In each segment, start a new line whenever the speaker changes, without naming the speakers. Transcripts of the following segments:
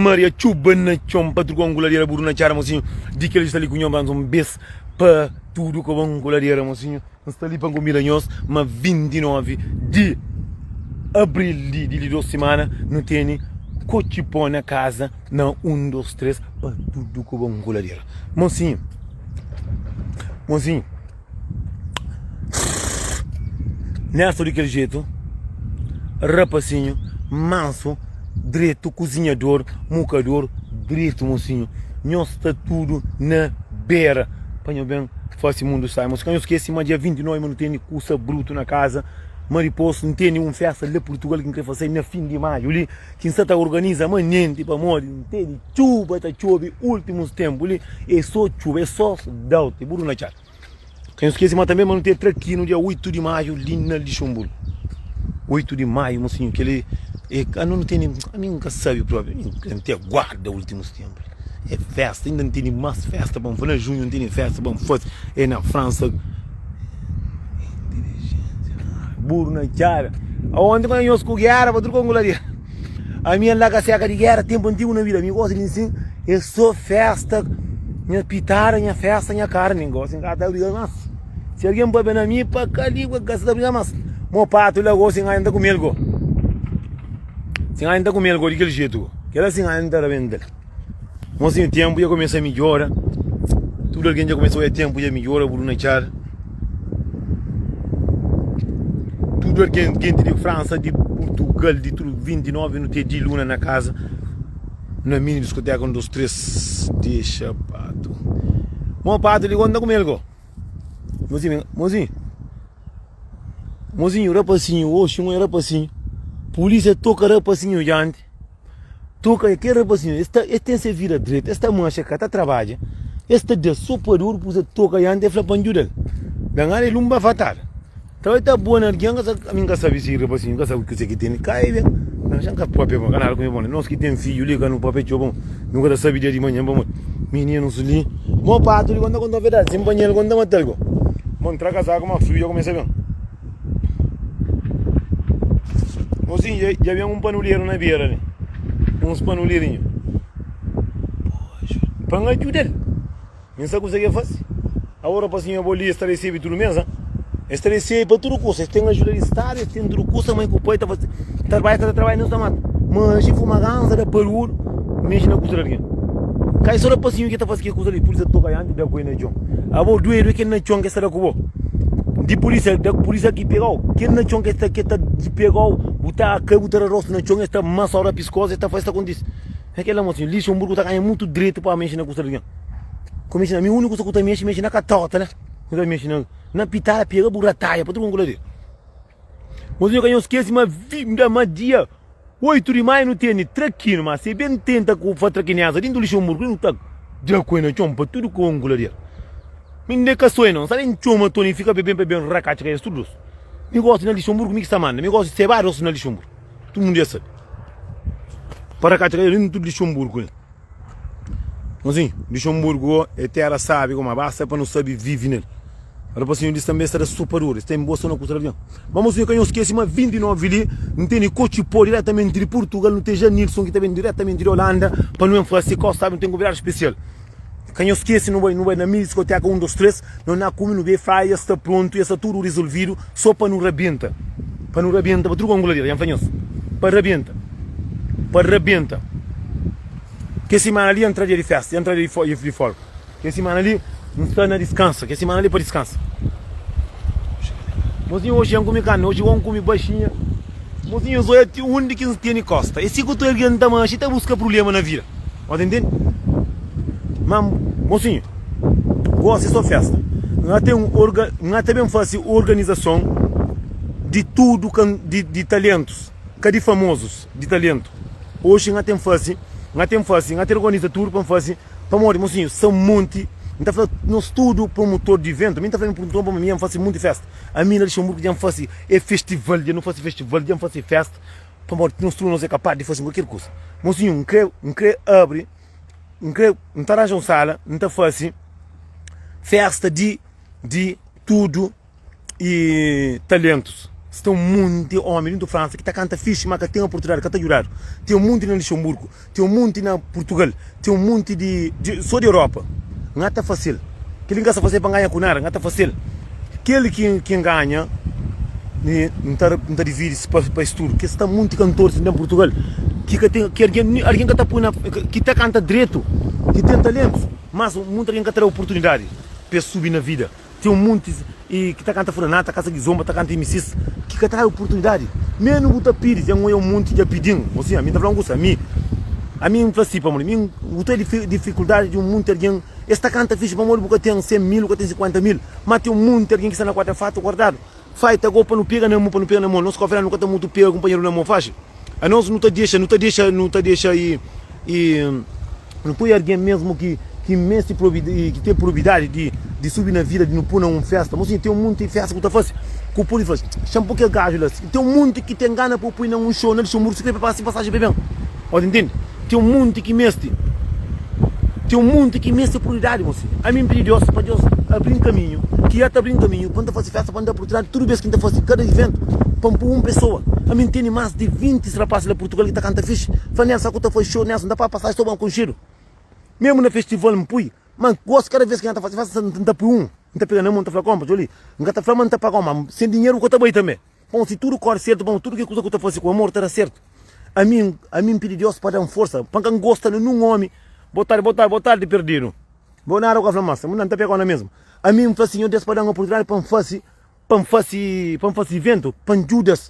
Maria txuba na txon pa trukon ku ladera buru na txada mosinhu di kel sta li ku nho mas un bes pa tudu kobon ku ladera mosinhu N sta li pa N konbida nhos ma 29 di abril di di li dos simana nu tene kotxi-pó na kaza na 1 2 3 pa tudu kobon ku ladera mosinhu mosinhu. Nesta di kel jetu, rapasinhu, mansu, dretu, kuzinhador, mukador, dretu mosinhu. Nhos sta tudu na bera pa nho ben fase mundu sai. Mos ka nho skese ma dia 29 ma nu tene kusa brutu na kaza, ma dipos N tene un festa la Purtugal ki N kre fase na fin di maiu li ki N sta ta organiza manenti pamodi N tene txuba ta txobe ultimus tenpu li e so txuba e so dauti buru na txada. Ka nhos skese ma tanbe ma nu ten trakinu dia 8 di maiu li na Lixonburgu. 8 di maiu, mosinhu, keli e anu nu tene, ami N ka sabe propi, ami N ten guarda ultimus tenpu. E festa, inda N tene mas festa pa N fase, na junhu N tene festa pa N fase, e na Fransa. Buru na txada. Aonti ku nhos ku gera pa tudu kongu la dia. Ami N la ka seka di gera tenpu antigu na vida. Mi gosi di nsin e so festa, nha pitada, nha festa, nha karni. Gosi N ka ta briga mas. Si algen papia na mi pa ka li ka sa ta briga mas. Mo patu la gosi N ta kumel go. Si N ta kumel go di kel jetu go. Kela si N ta rabenta-l. Mosinhu tenpu dja kumesa midjora. Tudu algen dja kumesa oja tenpu dja midjora bu na txada. Tudu algen, genti di Fransa, di Purtugal, di tudu 29 nu te di luna na kaza na mini diskoteka 1 2 3 dexa pato. Mo pato li go nta kumel go. Mosinhu, mosinhu. Mosinhu rapasinhu, oxi un rapasinhu. Polícia toka rapasinhu dianti. Toka kel rapasinhu, es ta, es ten se vida dretu, es ta manxa, ka ta trabadja, es ta da so pa duru, pur isu toka dianti el fla pa N djuda-l. Ben ala el un bafatada. Ta bai ta bua na algen, ka sa, ami N ka sabe si rapasinhu ka sabe kuzê ki tene, ka e ben. N ka papia bon, ka nada ku mi bon, nos ki ten fidju li ka nu papia txeu bon, nu ka ta sabe dia di manhan pamodi mininus li. Mo patu li konta konta verdadi, si N panha-l konta mata-l go. Mo N tra kazaku ma friu dja kumesa ben. Mozinho, dja ben un panuleru na bera li. Uns panulerinhu. Pa N ajuda-l. Mi N sa kuze ki el fase. Awo rapasinhu abo li es ta resebe tudu mes, ha? Es ta resebe pa tudu kusa. Es ten ajuda di stadu, es ten tudu kusa. Mai ku pai ta fase tarbadja, ka ta trabadja nen ta mata. Manxe, fuma ganza, da parudu, mexe na kusa di algen. Ka é so rapasinhu ki ta fase kel kusa li. Pulisa toka dianti, da ku el na txon. Abo duedu é kel na txon ki sta da ku bo. Di pulisa, da pulisa ki pegau. Kel na txon ki sta ki ta pegau, bu ta kai, bu ta da rostu na txon, es ta masau da piskos, es ta fase, es ta kontise. É kel la mosinhu, Lixemburgu ta ganha mutu dretu pa mexe na kusa di algen. Ku mexe na mi, uniku kusa ku ta mexe, mexe na katota la. Ku ta mexe na na pitada, pega bu rataia pa tudu kungula di. Mosinhu ka nhos skese ma vi, ma dia 8 di maiu nu tene trakinu, ma se ben tenta ku fa trakineza dintu Lixemburgu, nu ta da ku e na txon pa tudu kungula di el. Mi nde ka soi no, sa ben txoma Tony fika pe ben pe ben rakatxa ka es tudu dos. Mi gosi na Lixemburgu mi ki sta manda, mi gosi seba dos na Lixemburgu. Tudu mundu ya sabe. Pa rakatxa ka es dintu Lixemburgu. Mozinho, Luxemburgo é terra sabi kuma basta pa nu sabi vivi nel. Rapasinho di tanbe sta da sopa duru, es ten boa so na kusa di avion. Ma mozinho ka nho skesi ma 29 li N tene kotxi pó diretamenti di Purtugal, nu ten Janilson ki ta ben diretamenti di Holanda pa nu ben fase kau sabi, nu ten konvidadu spesial. Ka nho skesi nu bai nu bai na mini diskoteka 1 2 3 no na kume nu be fla ya sta prontu ya sta tudu risolvidu so pa nu rabenta pa nu rabenta pa tudu konguladeira ya N fla nhos pa rabenta pa rabenta. Kes simana li N tra dia di festa, N tra dia di folga. Kes simana li N sta na diskansa, kes simana li pa diskansa. Mozinho, oji N kume karni, oji N kume baxinha. Mozinho, zoia ti undi ki N tene kosta. É si ku tudu algen ta manxe, ta buska prubléma na vida. Bo ta intende? Ma, mozinho, gosi é so festa. N ten orga, N ta ben fase organizason di tudu di, di talentus, ka di famozus. Di talentu Oxi N ten fase N ten fase N ten organiza tudu pa N fase Pamodi mosinhu sa monti N ta fla nos tudu promotor di iventu Mi N ta fla mi promotor pamodi mi N fase monti festa Ami na Luxemburgo dja N fase e festival Dja nu fase festival dja N fase festa Pamodi nos tudu nos é kapaz di fase kualker kusa Mosinhu N kre N kre abri N kre N ta ranja un sala N ta fase festa di di tudu i talentus. Sta un monti omi dentu Fransa ki ta kanta fixi ma ka ten oportunidadi, ka ta djudadu. Ten un monti na Luxemburgu, ten un monti na Purtugal, ten un monti di so di Europa. N ka ta fase-l. Kel-li N ka sta fase pa N ganha ku nada, N ka ta fase-l. Kel ki N ganha, N ta N ta dividi pa es tudu. Ke sta monti kantoris na Purtugal ki ka ten, ki algen algen ka ta poi na, ki ta kanta dretu, ki ten talentus, mas monti algen ka ta da oportunidadi pa es subi na vida. Ten un monti ki ta kanta furaná, ta kasa kizomba, ta kanta MCs ki ka ta dadu oportunidadi. Menu bu ta pidi, dja N oia un monti dja pidi-m. Ô sin, ami N ta fla un kusa, ami, ami N fla si pamodi mi N bu ta difikuldadi di un monti algen, es ta kanta fixi pamodi bu ka ten 100 mil, bu ka ten 50 mil, ma ten un monti algen ki sta na kuadra fatu guardadu. Faita go pa nu pega na mo, pa nu pega na mo. Nos kofera nu ka ta mutu pega kunpanheru na mo faxi. Anos nu ta dexa, nu ta dexa, nu ta dexa i i nu poi argen mesmu ki ki mesti probi ki ten probidadi di di subi na vida di nu pui na un festa. Mosinhu ten un munti festa ku ta fasi ku pudi fasi. Xa-m pui kel gaju la. Ten un munti ki ten gana pa pui na un xou na Luxemburgo si kre pa pasa si pasajen pa ben. Bo ta intende? Ten un munti ki mesti. Ten un munti ki mesti oportunidadi, mosinhu. Ami N pidi Deus pa Deus abri-m kaminhu, ki ya ta abri-m kaminhu pa N ta fasi festa, pa N da oportunidadi tudu bes ki N ta fasi kada iventu pa N pui un pesoa. Ami N tene mas di 20 rapaz la Purtugal ki ta kanta fixi. Fla Nelson, ku ta fasi xou, Nelson, N ta paga pasajen so ba N konxedu. Mesmu na festival N pui. Ma N gosta kada bes ki N ta fasi festa N ta pui un. N ta pega na mon N ta fla, Konpa, djoli, N ka ta fla ma N ta pagau, ma sen dinheru bu ka ta bai tanbe. Pamodi si tudu kóre sertu, pamodi tudu ke kuza ku ta fase ku amor ta da sertu. Ami, ami N pidi Deus pa da-m forsa, pa N ka ngosta na nun omi. Bo tardi, bo tardi, bo tardi perdidu. Bo nada ku ka fla mas, N ta pega-u na mesmu. Ami N fla Sinhor Deus pa da-m oportunidadi pa N fase, pa N fase, pa N fase iventu, pa N djuda-s.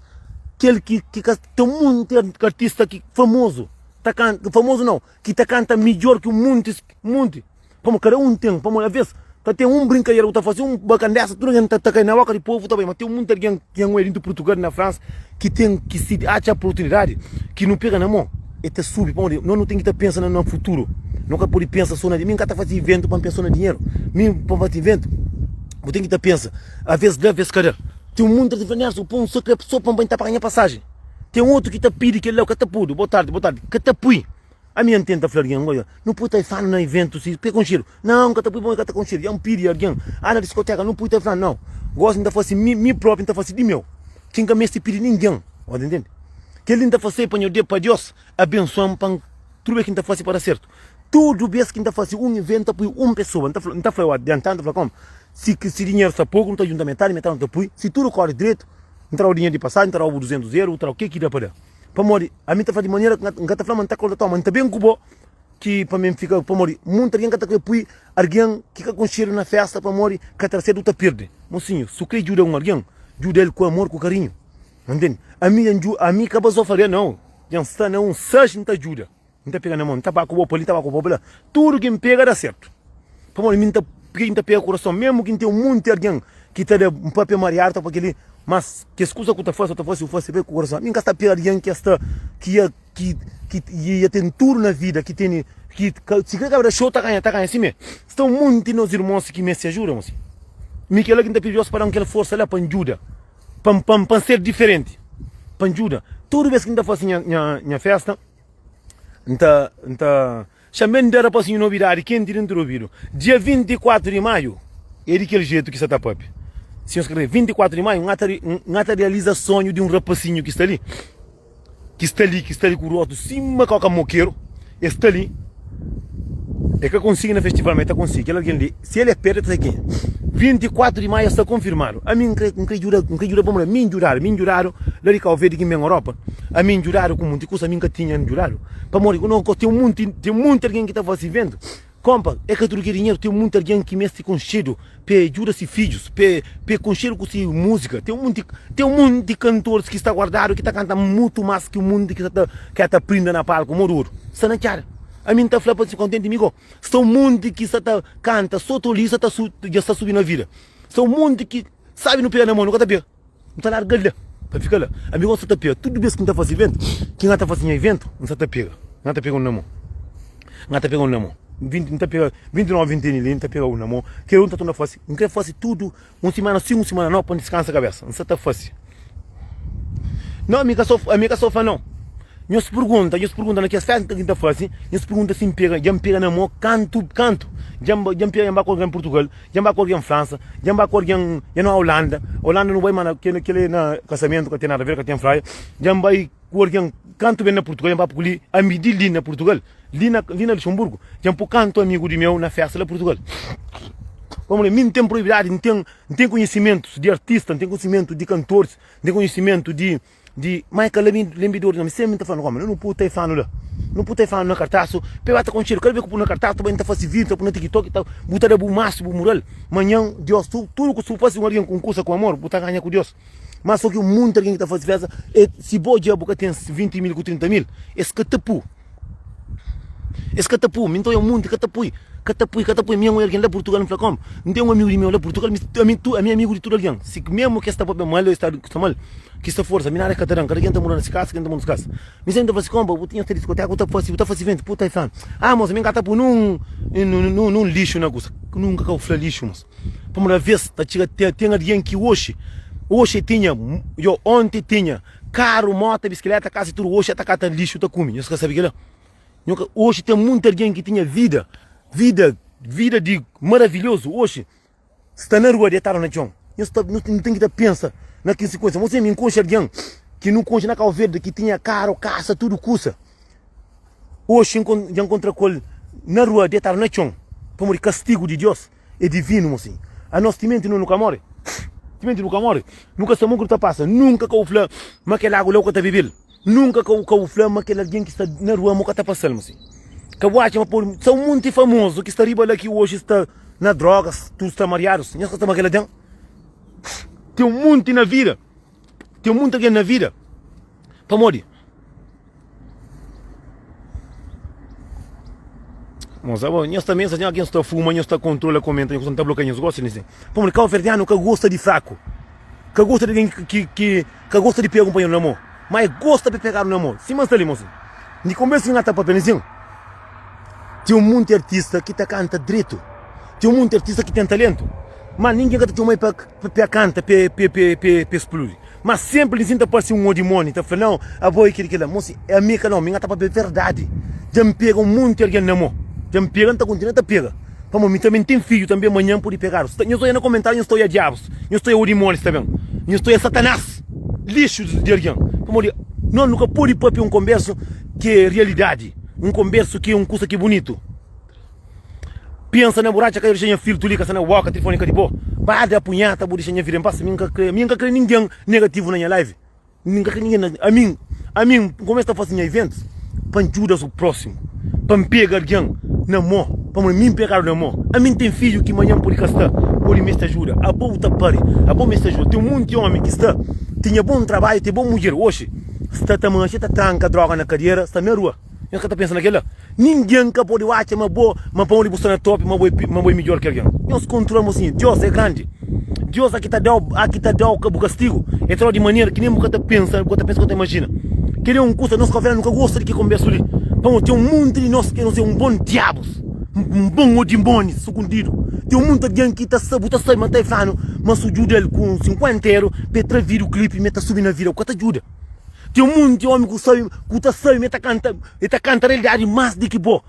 Kel ki, ki ka ten monti artista ki famozu, ta kanta, famozu nau, ki ta kanta midjor ki un monti, monti. Pamodi kada un ten, pamodi aves ta ten un brinkadera ku ta fase un bakandesa, tudu algen ta kai na boka di povu ta bai, ma ten munti algen ki angue dintu Purtugal, na Fransa, ki ten ki si atxa oportunidadi ki nu pega na mon, e ta subi, pamodi nos nu ten ki ta pensa na futuru, no ka pudi pensa so na mi, N ka ta fase iventu pa N pensa so na dinheru, mi pa N fase iventu bu ten ki ta pensa aves da, aves ka da. Ten munti algen ki fla, Nelson, pon so kre so pa N bai N ta paga nha pasajen, ten otu ki ta pidi kel la, ka ta pudu, bo tardi, bo tardi, ka ta pui. Ami N tenta fla algen, Odja, nu pui taifanu na iventu si pa e konxedu. Nau, N ka ta pui pamodi e ka ta konxedu. Dja N pidi algen, ah, na diskoteka, nu pui taifanu. Nau, gosi N ta fase mi, mi propi N ta fase di meu, ki N ka meste pidi ningen. Bo ta ntende? Kel-li N ta fase pa Nhordé, pa Deus abensua-m pa N tudu bes ki N ta fase pa da sertu. Tudu bes ki N ta fase un iventu, N ta pui un pesoa. N ta fla, N ta fla, adiantadu, N ta fla komu, si, si dinheru sta poku, nu ta djunta metadi, metadi nu ta pui. Si tudu kore dretu, N ta da-u dinheru di pasajen, N ta da-u bu duzentus eru, N ta da-u ke ki da pa da. Pamodi ami ta fla di manera ki N ka ta fla ma N ta konta toma, N ta ben ku bo ki pa mi N fika pamodi munti algen ka ta kre pui algen ki ka konxedu na festa pamodi ka ta sedu ta pirdi. Mosinhu, si bu kre djuda un algen, djuda el ku amor ku karinhu. Ntende? Ami dja N djuda, ami ka bazofaria nau, dja N sta na un sax N ta djuda. N ta pega na mon, N ta ba ku bo pa li, N ta ba ku bo pa la. Tudu ki N pega da sertu. Pamodi mi N ta pega, N ta pega kurason, mesmu ki N ten un monti algen ki ta da un papia mariadu, ta fla kel-li, mas kes kuza ku ta fase, ta fase, bu fase ku kurason. Mi N ka sta pega algen ki sta, ki ya, ki, ki ya ten tudu na vida, ki tene, ki ka, si kre ka da xou ta ganha, ta ganha simé. Sta un monti nos irmons ki meste ajuda, mosi. Mi kel-la ki N ta pidi Deus pa da-m kel forsa la pa N djuda, pa N, pa N, pa N ser diferenti, pa N djuda. Tudu bes ki N ta fase nha, nha, nha festa, N ta, N ta Xa-m ben da rapasinhu nobidadi kenti dentu di obidu. Dia 24 di maiu é di kel jetu ki sa ta papia. Si nhos ka kre, 24 di maiu N ta, N ta realiza sonhu di un rapasinhu ki sta li, ki sta li, ki sta li ku rostu sima koka mokeru. E sta li, e ka konsigi na festival, ma e ta konsigi. Kel algen li, si el é perde, el ta sai kenha. 24 di maiu sta konfirmadu. Ami N kre, N kre djuda, N kre djuda pamodi ami N djudadu, mi N djudadu la di Kau Verdi ki N ben Europa. Ami N djudadu ku munti kusa, ami N ka tinha N djudadu. Pamodi ku no ten munti, ten munti algen ki ta fasi iventu. Konpa, é ka tudu ki é dinheru, ten munti algen ki mesti konxedu pa e djuda si fidjus, pa e, pa e konxedu ku si múzika. Ten munti, ten munti kantoris ki sta guardadu ki ta kanta mutu mas ki munti ki sta ta, ki ta prinda na palku modu otu. Sta na txada. Ami N ta fla pa si kontenti mi go. Sta un munti ki sta ta kanta so toli sta ta su, dja sta subi na vida. Sta un munti ki sabi nu pega na mon, nu ka ta pega. N ta larga-l la, pa fika la. Ami gosi ta pega. Tudu bes ki N ta fase iventu, ki N ta fase nha iventu, N sa ta pega. N ta pega un na mon. N ta pega un na mon. 20, N ta pega 29, 20 li, N ta pega un na mon. Kel otu N ta torna fase. N kre fase tudu un simana si, un simana nau, pa N diskansa kabesa. N sa ta fase. Nau, ami ka so, ami ka so fla nau. Nhos pergunta, nhos pergunta na kes festa ki N ta fase, nhos pergunta si N pega, dja N pega na mo kantu, kantu. Dja N dja N pega, dja N ba ku algen Purtugal, dja N ba ku algen Fransa, dja N ba ku algen, dja na Holanda, Holanda nu bai ma na kel kel na kasamentu ka ten nada ver, ka ten fraia. Dja N bai ku algen kantu ben na Purtugal, dja N ba ku li, ami di li na Purtugal, li na li na Luxemburgu, dja N pui kantu amigu di meu na festa la Purtugal. Pamodi mi N ten proibidadi, N ten N ten konhisimentus di artista, N ten konhisimentu di kantoris, N ten konhisimentu di Di ma ka lenbidor di nomi sempri ta fla-nu koma nu pui taifanu la nu pui taifanu na kartasu pa e ba ta konxedu kada bes ku pui na kartasu ta bai ta fasi video ta pui na tiktok ta bu ta da bu masu bu mural manhan dios tudu ku su fasi un algin ku un kusa ku amor bu ta ganha ku dios ma so ki munti algin ki ta fasi festa e si bo dja bu ka ten 20 mil ku 30 mil es ka ta pui Es ka ta pui, mi nta oia munti ka ta pui, ka ta pui, ka ta pui. Mi é un algen la Purtugal, N fla kom, N ten un amigu di meu la Purtugal, mi ami tu ami é amigu di tudu algen. Si memu ki es ta papia mal, es ta sta mal, ki sta forsa, mi nada ka ta dan. Kada ken ta mora na si kasa, ken ta mora na si kasa. Mi sempri ta fla si, kompa, bu tinha sta diskoteka, bu ta fasi, bu ta fasi venti, puta, e fla, ah mosa, mi ka ta pui nun nun nun lixu na kusa. Nunka ka bu fla lixu, mosa. Pamodi aves ta txiga ten ten algen ki oxi, oxi e tinha, yo, onti tinha karu, mota, biskikleta, kasa i tudu, oxi e ta kata lixu ta kume. Nhos ka sabe kila? Nho ka, oxi ten munti algen ki tinha vida, vida, vida di maravilhozu, oxi sta na rua detadu na txon. Nho sta, nu ten ki ta pensa na kinsikuensia. Mô mi N konxe algen ki nu konxe na Kau Verdi ki tinha karu, kasa, tudu kusa. Oxi N dja N nkontra ku el na rua detadu na txon, pamodi kastigu di Dios é divinu, mosinhu. Anos timenti no nu ka more, timenti nu ka more, nu ka sta mo ku nu ta pasa. Nunka ka bu fla ma kel agu la bu ka ta bebe-l. Nunka ka bu ka bu fla ma kel algen ki sta na rua ma bu ka ta pasa-l, mosinhu. Ka bu atxa ma pode sta un monti famozu ki sta riba la ki oji sta na drogas, tudu sta mariadus. Nhos ka sta ma kel algen? Ten un monti na vida, ten monti algen na vida. Pamodi? Mos, abo, nhos ta pensa algen sta fuma, nhos ta kontrola komenta, nhos ta blokia nhos gosta nisso. Pamodi kauverdianu ka gosta di fraku, ka gosta di algen ki, ki, ka gosta di pega kunpanheru na mo, ma e gosta pa pegadu na mo. Sima sta li, mos, di konbensu ki N ta papia nisin, ten un monti artista ki ta kanta dretu, ten un monti artista ki ten talentu, ma ningen ka ta txoma el pa pa kanta, pa pa pa spludi. Ma senpri li sin ta parse un odimoni ta fla, Nau, abo é kel-li, kel-la. Mosi, ami é ka nau, mi N ka ta papia verdadi. Dja N pega un monti algen na mo. Dja N pega, N ta kontinua ta pega. Pamodi mi tanbe N ten fidju tanbe, manhan N pode pegadu. Sta, nhos oia na komentariu, nhos ta oia diabus, nhos ta oia odimonis ta ben, nhos ta oia satanás, lixu di algen. Pamodi nos nu ka pode papia un konbersu ki é rialidadi, un konbersu ki é un kusa ki é bunitu. Pensa na buraca ka dexa nha filtro li ka sta na boka telefone ka di bo ba da punheta bu dexa nha vida em paz mi nka kre mi nka kre ninguém negativo na nha live mi nka kre ninguém na ami ami n kumesa ta fasi nha eventos pa n djuda su próximo pa n pega alguém na mo pamodi mi n pegadu na mo ami n ten fidju ki manhan podi ka sta podi meste ajuda abo bu ta pari abo meste ajuda ten munti omi ki sta tinha bom trabadju ten bom mudjer oxi sta ta manxe ta tranka droga na kadera sta na rua. Nhos ka ta pensa na kel-la? Ningen ka pode atxa ma bo, ma pamodi bu sta na top, ma bo é, ma bo é midjór ki algen. Nhos kontrola mosinhu. Deus é grandi. Deus a ki ta da-u, a ki ta da-u bu kastigu, el ta da-u di manera ki nen bu ka ta pensa, bu ka ta pensa, bu ka ta imajina. Kel-li é un kusa, nos ka nu ka gosta di ki konbersu li. Pamodi ten un monti di nos ki nos é un bon diabus, un bon o dimónis sukundidu. Ten un monti algen ki ta sa, bu ta sabe ma ta fla-nu ma su djuda-l ku 50 eru pa el tra vídiu klipi ma el ta subi na vida. Bu ka ta djuda. Ten munti omi ku sabi, ku ta sabi ma e ta kanta, e ta kanta realidadi mas di ki bo.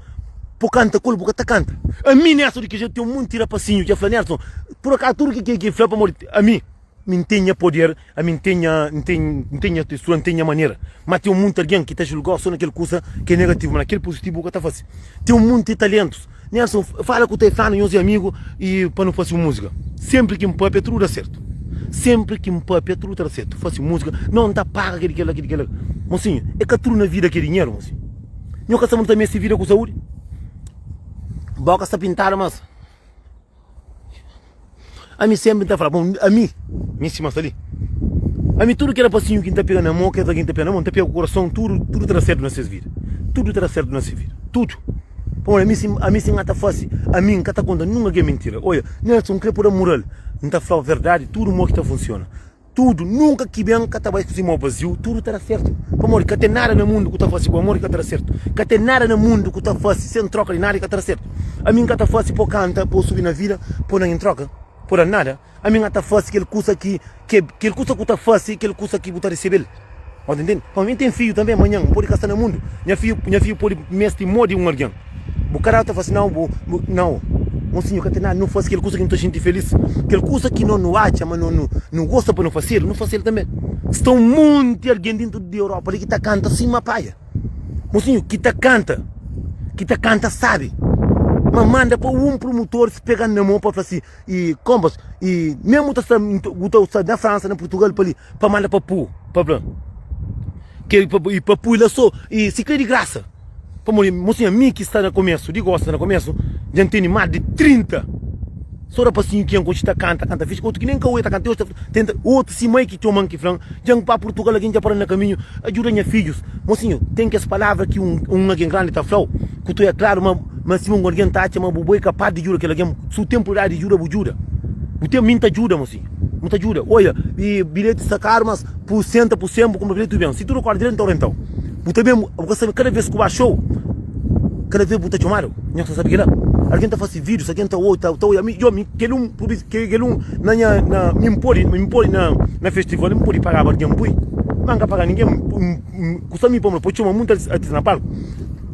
Po kanta ku el, bu ka ta kanta. Ami Nelson di ki jetu ten munti rapasinhu dja fla Nelson, pur akazu tudu ki ki fla pamodi ami mi N ten nha poder, ami N ten nha, N ten, N ten nha textura, N ten nha manera. Ma ten munti algen ki ta julgau so na kel kusa ki é negativu, ma na kel puzitivu bu ka ta fasi. Ten munti talentus. Nelson, fala ku Taifano, nhos é amigu, i pa nu fase un múzika. Senpri ki N papia, tudu da sertu. Senpri ki N papia, tudu ta da sertu. Fase múzika, nau, N ta paga kel kel-la, kel kel-la. Mosinhu, é ka tudu na vida ki é dinheru, mosinhu. Nho ka sabe ma nu ta meste vida ku saúdi? Boka sta pintadu, mas. Ami senpri N ta fla, bon, ami, mi sima sta li, ami tudu kel rapasinhu ki N ta pega na mon, kes algen ki N ta pega na mon, N ta pega ku kurason, tudu, tudu ta da sertu na ses vida, tudu ta da sertu na ses vida, tudu. Pamodi ami si, ami si N ka ta fase, ami N ka ta konta nunka algen mintira. Oia, Nelson, N kre pô da mural, N ta fla-u verdadi, tudu mo ki ta funsiona. Tudu, nunka ki ben ka ta bai ku si mô vaziu, tudu ta da sertu. Pamodi ka ten nada na mundu ku ta fase ku amor ki ka ta da sertu. Ka ten nada na mundu ku ta fase sen troka di nada ki ka ta da sertu. Ami N ka ta fase pa kanta, pa subi na vida, pa da-m troka, pa da-m nada. Ami N ka ta fase kel kusa ki, kel kusa ku ta fase, kel kusa ki bu ta resebe-l. Bo ta ntende? Pamodi mi ten fidju tanbe, manhan N pode ka sta na mundu. Nha fidju, nha fidju pode meste mô di un algen. Bu ka da ta fla si, Nau, bu, bu, nau. Mosinhu, ka ten nada, nu fase kel kusa ki nu ta xinti felis. Kel kusa ki no nu atxa ma no nu gosta pa nu fasel, nu fasel tanbe. Sta un monti algen dintu di Europa li ki ta kanta sima paia. Mosinhu, ki ta kanta, ki ta kanta sabi. Ma manda pa un prumutor pega-m na mon pa fla si, I konpas, i mesmu ta sta, bu ta sta na Fransa, na Purtugal pa li, pa manda pa pu, pa fla ke i pa pui la so, i si kre di grasa. Pamodi, mosinha, mi ki sta na komesu, di gosi sta na komesu, dja N tene mas di 30 so rapasinhu ki N konxe ta kanta, kanta fixi, otu ki nen ka oia ta kanta, otu ta tenta, otu si mai ki txoman ki flan, dja N pa Purtugal algen dja para-m na kaminhu, ajuda nha fidjus. Mosinhu, ten kes palavra ki un un algen grandi ta fla-u, ku ta oia klaru ma Ma sima un algen ta atxa ma bu bo é kapaz di djuda kel algen, si bu ten oportunidadi di djuda, bu djuda. Bu ten, mi N ta djuda, mosinhu. Bu ta djuda. Oia, i bilheti sta karu, mas bu senta bu sen, bu kunpra bilheti, bu ben. Si tudu kore diretu, N ta orientau. Bu ta ben, bu ka sabe, kada ves ku ba xou, kada ves bu ta txomadu. Nhos ka sabe kila? Algen ta fasi vídius, algen ta oi, ta oia. Mi, yo, mi, kel un, kel un na nha, na, mi N pode, mi N pode na, na festival, mi N pode pagaba algen pui, ma N ka paga ningen. N, kusa mi pa, pa txoma munti artista na palku.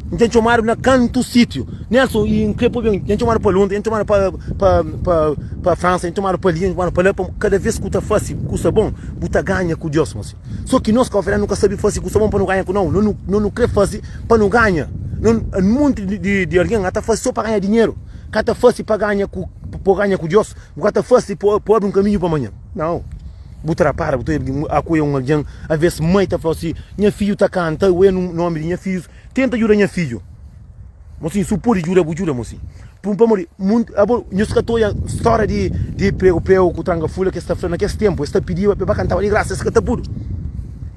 N ten txomadu na kantu sítiu. Nelson, i N krê pa ben. N txomadu pa Londres, N txomadu pa, pa, pa, pa Fransa, N txomadu pa li, N txomadu pa la. Pa kada vez ku ta fase kusa bon, bu ta ganha ku Deus, mosi. So ki nos kabuverdianu nu ka sabe fase kusa bon pa nu ganha ku nau. No, no nu krê fase pa nu ganha. No, monti di, di, di algen ata fase so pa ganha dinheru. Ka ta fase pa ganha ku, pa ganha ku Deus. Bu ka ta fase pa, pa abri un kaminhu pa manhan. Nau. Bu ta rapara, bu ta akoia un algen. Aves mai ta fla si, nha fidju ta kanta, oia nomi di nha fidjus. Tenta djuda nha fidju. Mosinhu, si bu pode djuda, bu djuda, mosinhu. Pamodi, abo, nhos ka ta oja stória di, di pregu pregu ku tranga fulha ki es ta fla na kes ténpu, es ta pidiba pa e ba kantaba di grasa, es ka ta pudu.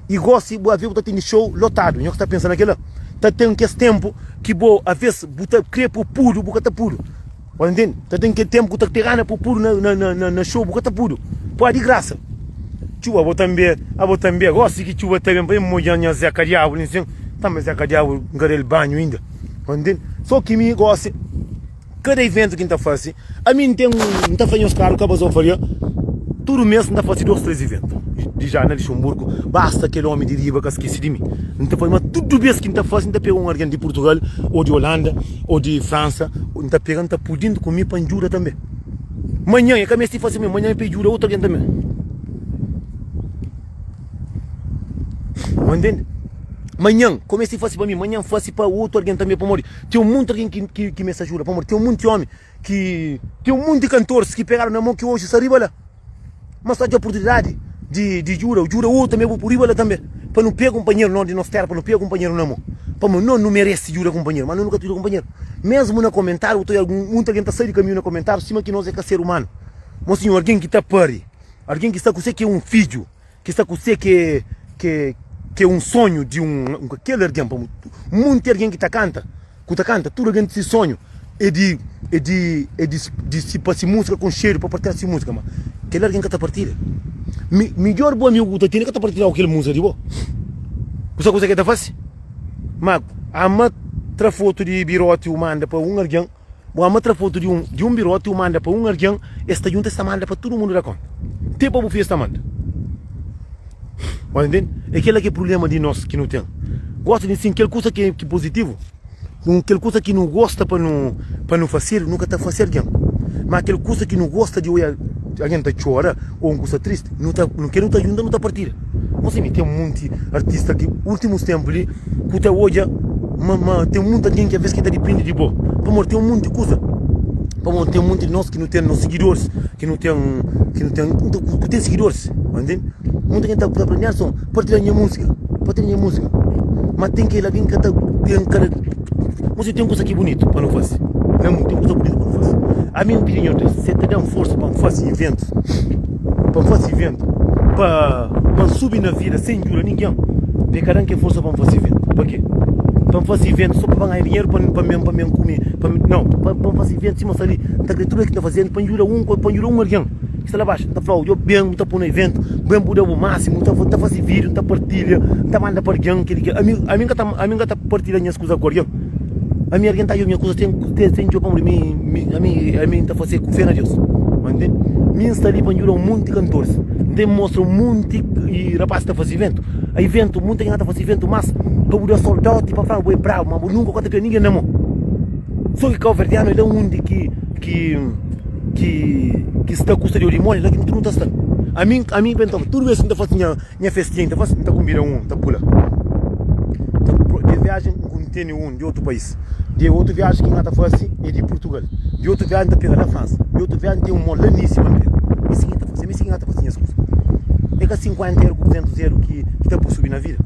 I gósi, bu aves bu ta tene xou lotadu, nhos ka ta pensa na kel-la. Ta ten kes ténpu ki bo, aves bu ta kre pa bu pudu, bu ka ta pudu. Bu ta ntende? Ta ten kel ténpu ku ta te gana pa bu pudu na, na, na, na xou, bu ka ta pudu. Poi di grasa. Txuba, abo tanbe, abo tanbe. Gósi ki txuba ta ben pa mi modja-m nha Zeka Diabu li nsin. Tanbe Zeka Diabu N ka da-l banhu inda. Bu ta ntende? So ki mi gósi, kada iventu ki N ta fase, ami N ten, N ta fla nhos klaru, ka bazofaria, tudu mês N ta fase dos, três iventu. Dija na Lixonburgu, basta kel ómi di riba ka skese di mi. N ta fase, ma tudu bês ki N ta fase, N ta pega un algen di Purtugal ô di Olanda ô di Fransa, N ta pega, N ta pui dintu ku mi pa N djuda tanbe. Manhan, e ka meste fase mi, manhan e pa e djuda otu algen tanbe. Bu ntende? Manhan, ko meste fase pa mi, manhan fase pa otu algen tanbe, pamodi ten monti algen ki, ki, ki meste ajuda, pamodi ten monti omi ki, ten monti kantoris ki pegadu na mon ki oji sta riba la. Mas ta odja oportunidadi di di djuda, djuda otu tanbe, bu riba la tanbe, pa nu pega kunpanheru, nos di nos tera, pa nu pega kunpanheru na mon. Pamodi nos nu merese djuda kunpanheru, ma nos nu ka ta djuda kunpanheru. Mesmu na komentariu, bu ta odja algun, munti algen ta sai di kaminhu na komentariu, sima ki nos é ka ser umanu. Mosinhu, algen ki ta pari, algen ki sta ku se ki é un fidju, ki sta ku se ki é ki é un sonhu di un kel algen, pamodi munti algen ki ta kanta, ku ta kanta, tudu algen si sonhu é di é di é di di si pa si músika konxedu pa partilha si músika ma kel algen ka ta partilha mi midjor bu amigu ku ta tene ka ta partilha ku kel músika di bo bu sabe kuze ke ta fase ma ama tra fotu di biroti u manda pa un algen bu ama tra fotu di un di un biroti u manda pa un algen es ta djunta es ta manda pa tudu mundu da konta te pa bu fidju es ta manda. Mas ntende? É kela ki é problema di nos ki nu ten. Gosta di sin kel kusa ki é positivu, kel kusa ki nu gosta pa nu pa nu fasedu, nu ka ta fase algen. Ma kel kusa ki nu gosta di oia algen ta txora ou un kusa tristi, nu ta nu ke nu ta junta nu ta partida. Mo si mi ten munti artista ki ultimus tenpu li ku ta odja ma ma ten munti algen ki aves ki ta dipindi di bo. Pamodi ten munti kusa, pamodi ten munti di nos ki nu ten nos sigidoris. Ki nu ten, ki nu ten, ku ten sigidoris, ntende? Munta gen ta fla, Nelson, partilha nha múzika, partilha nha múzika. Ma ten kel algen ki ka ta ten kada, Mosi ten kusa ki bunitu pa nu fase, na mundu ten kusa bunitu pa nu fase. Ami N pidi Nhor Deus, se ta da-m forsa pa N fase iventus, pa N fase iventu, pa pa N subi na vida sen djuda ningen, pa e ka da-m kel forsa pa N fase iventu. Pa ke? Pa N fase iventu so pa N ganha dinheru, pa pa pa N kume, pa nau, pa N fase iventu sima sta li. N ta kre tudu ki N ta faze pa N djuda un pa N djuda un algen ki sta la baxu. N ta fla-u, djo ben, bu ta poi na iventu, ben bu da bu masimu, N ta N ta fase vídiu, N ta partilha, N ta manda pa algen, kel ki ami ami N ka ta ami N ka ta partilha nhas kuza ku algen. Ami algen ta djobe nha kuza sen sen djobe pamodi mi mi ami ami N ta fase ku fé na Deus. Ma ntende? Mi N sta li pa N djuda un monti kantoris. N ten mostra un monti rapaz ta faze iventu. Iventu, monti algen ta faze iventu, mas pa bu da soldoti pa fla bo é brabu, ma bu nunka ka ta pega ningen na mon. So ki kauverdianu é la undi ki ki ki ki sta kusa di odimoni, la ki tudu ta sta. Ami ami ben toka, tudu bes ki N ta faze nha nha festinha, N ta faze, N ta kunbida un, N ta pula. Di viajen N tene un di otu país, di otu viajen ki N ta faze é di Purtugal, di otu viajen N ta pega la Fransa, di otu viajen ten un mo la Nisi pa N pega. É si ki N ta faze, ami si ki N ta faze nhas kusa. É ka 50 eru ku 200 eru ki ki ta pui subi na vida.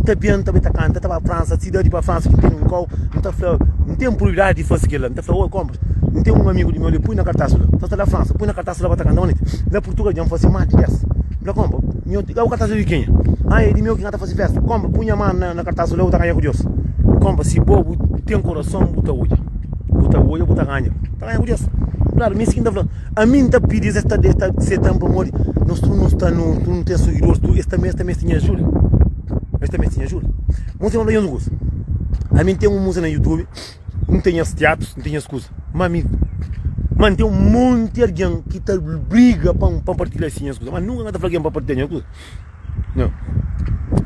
Ta ben, ta bai ta kanta, ta ba Fransa, sidadi pa Fransa ki N tene un kau, N ta fla, N ten prioridadi di faze kel-la. N ta fla, oi konpas, N ten un amigu di meu li, pui na kartas la. Ta sta la Fransa, pui na kartas la pa ta kanta manenti. La Purtugal dja N faze más di 10. N fla, konpa, nho, kau kartas la di kenha? Ah, é di meu ki N ka ta faze festa. Konpa, pui nha manu na kartas la, bu ta ganha ku Deus. Konpa, si bo bu ten korason, bu ta odja. Bu ta odja, bu ta ganha. Ta ganha ku Deus. Klaru, mi si ki N ta fla. Ami N ta pidi-s, es ta es ta seta-m pamodi nos tudu nu sta nu tudu nu ten sigidoris tudu es ta es ta meste nha ajuda. Es ta meste nha ajuda. Mon sinhor, N fla nhos un kuza. Ami N ten un múzika na YouTube, N ten nhas tiatrus, N ten nhas kuza. Má mi, má N ten un monti algen ki ta briga pa N pa N partilha si nhas kuza. Má nunka N ka ta fla algen pa partilha nhas kuza. Nau.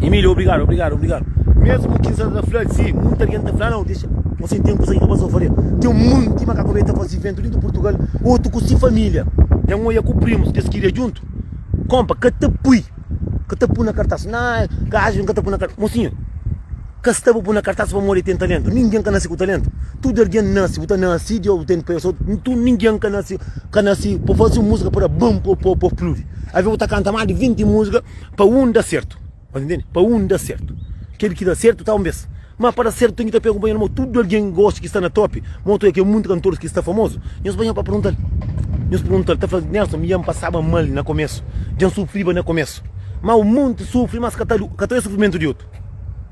Emílio, obrigadu, obrigadu, obrigadu. Mesmu ki N sa ta fla si, munti algen ta fla, nau, dexa. Você ten kuza ki ka pasa faria. Ten munti makaku be ta fasi iventu dintu Purtugal, otu ku si familia. Dja N oia ku primus ki es kiria djuntu. Konpa, ka ta pui, ka ta pui na kartas. Na, gaju N ka ta pui na kartas. Mosinhu, ka sta pa pui na kartas pamodi ten talentu. Ningen ka nasi ku talentu. Tudu algen nasi, bu ta nasi, Deus ten pa el. Ningen ka nasi, ka nasi pa fasi un musika pa da bum, pa pa pludi. Aves bu ta kanta más di 20 múzika pa un da sertu. Pa ntende? Pa un da sertu. Kel ki da sertu ta un bes. Ma pa da sertu ten ki ta pega kunpanheru mo tudu algen gosta ki sta na topi. Mo tu é ke munti kantoris ki sta famozu. Nhos bai pa perguntal. Nhos perguntal ta fla Nelson mi dja N pasaba mal na komesu. Dja N sufriba na komesu. Ma un monti sufri mas ka ta ka ta oia sufrimentu di otu.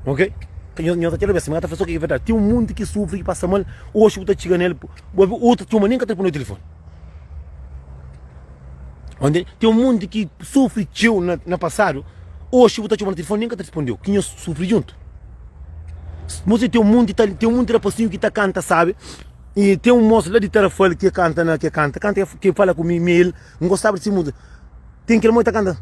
Ok? Nhos nhos ta txera bes ma ka ta fla so ke ki verdadi. Ten un monti ki sufri ki pasa mal oxi bu ta txiga nel bu otu txoma nen ka ta responde telefoni. Onde ten un monti ki sufri txeu na, na pasadu, oxi bu ta txoma na telefoni nen ka ta respondeu, ki nhos sufri djuntu. Mos ten un monti ta, ten un monti rapasinhu ki ta kanta sabi, e ten un mos la di Tarrafal ki kanta na ki kanta, kanta ki fala ku mi, mi el, N gostaba di si múzika. Ten kel mo ta kanta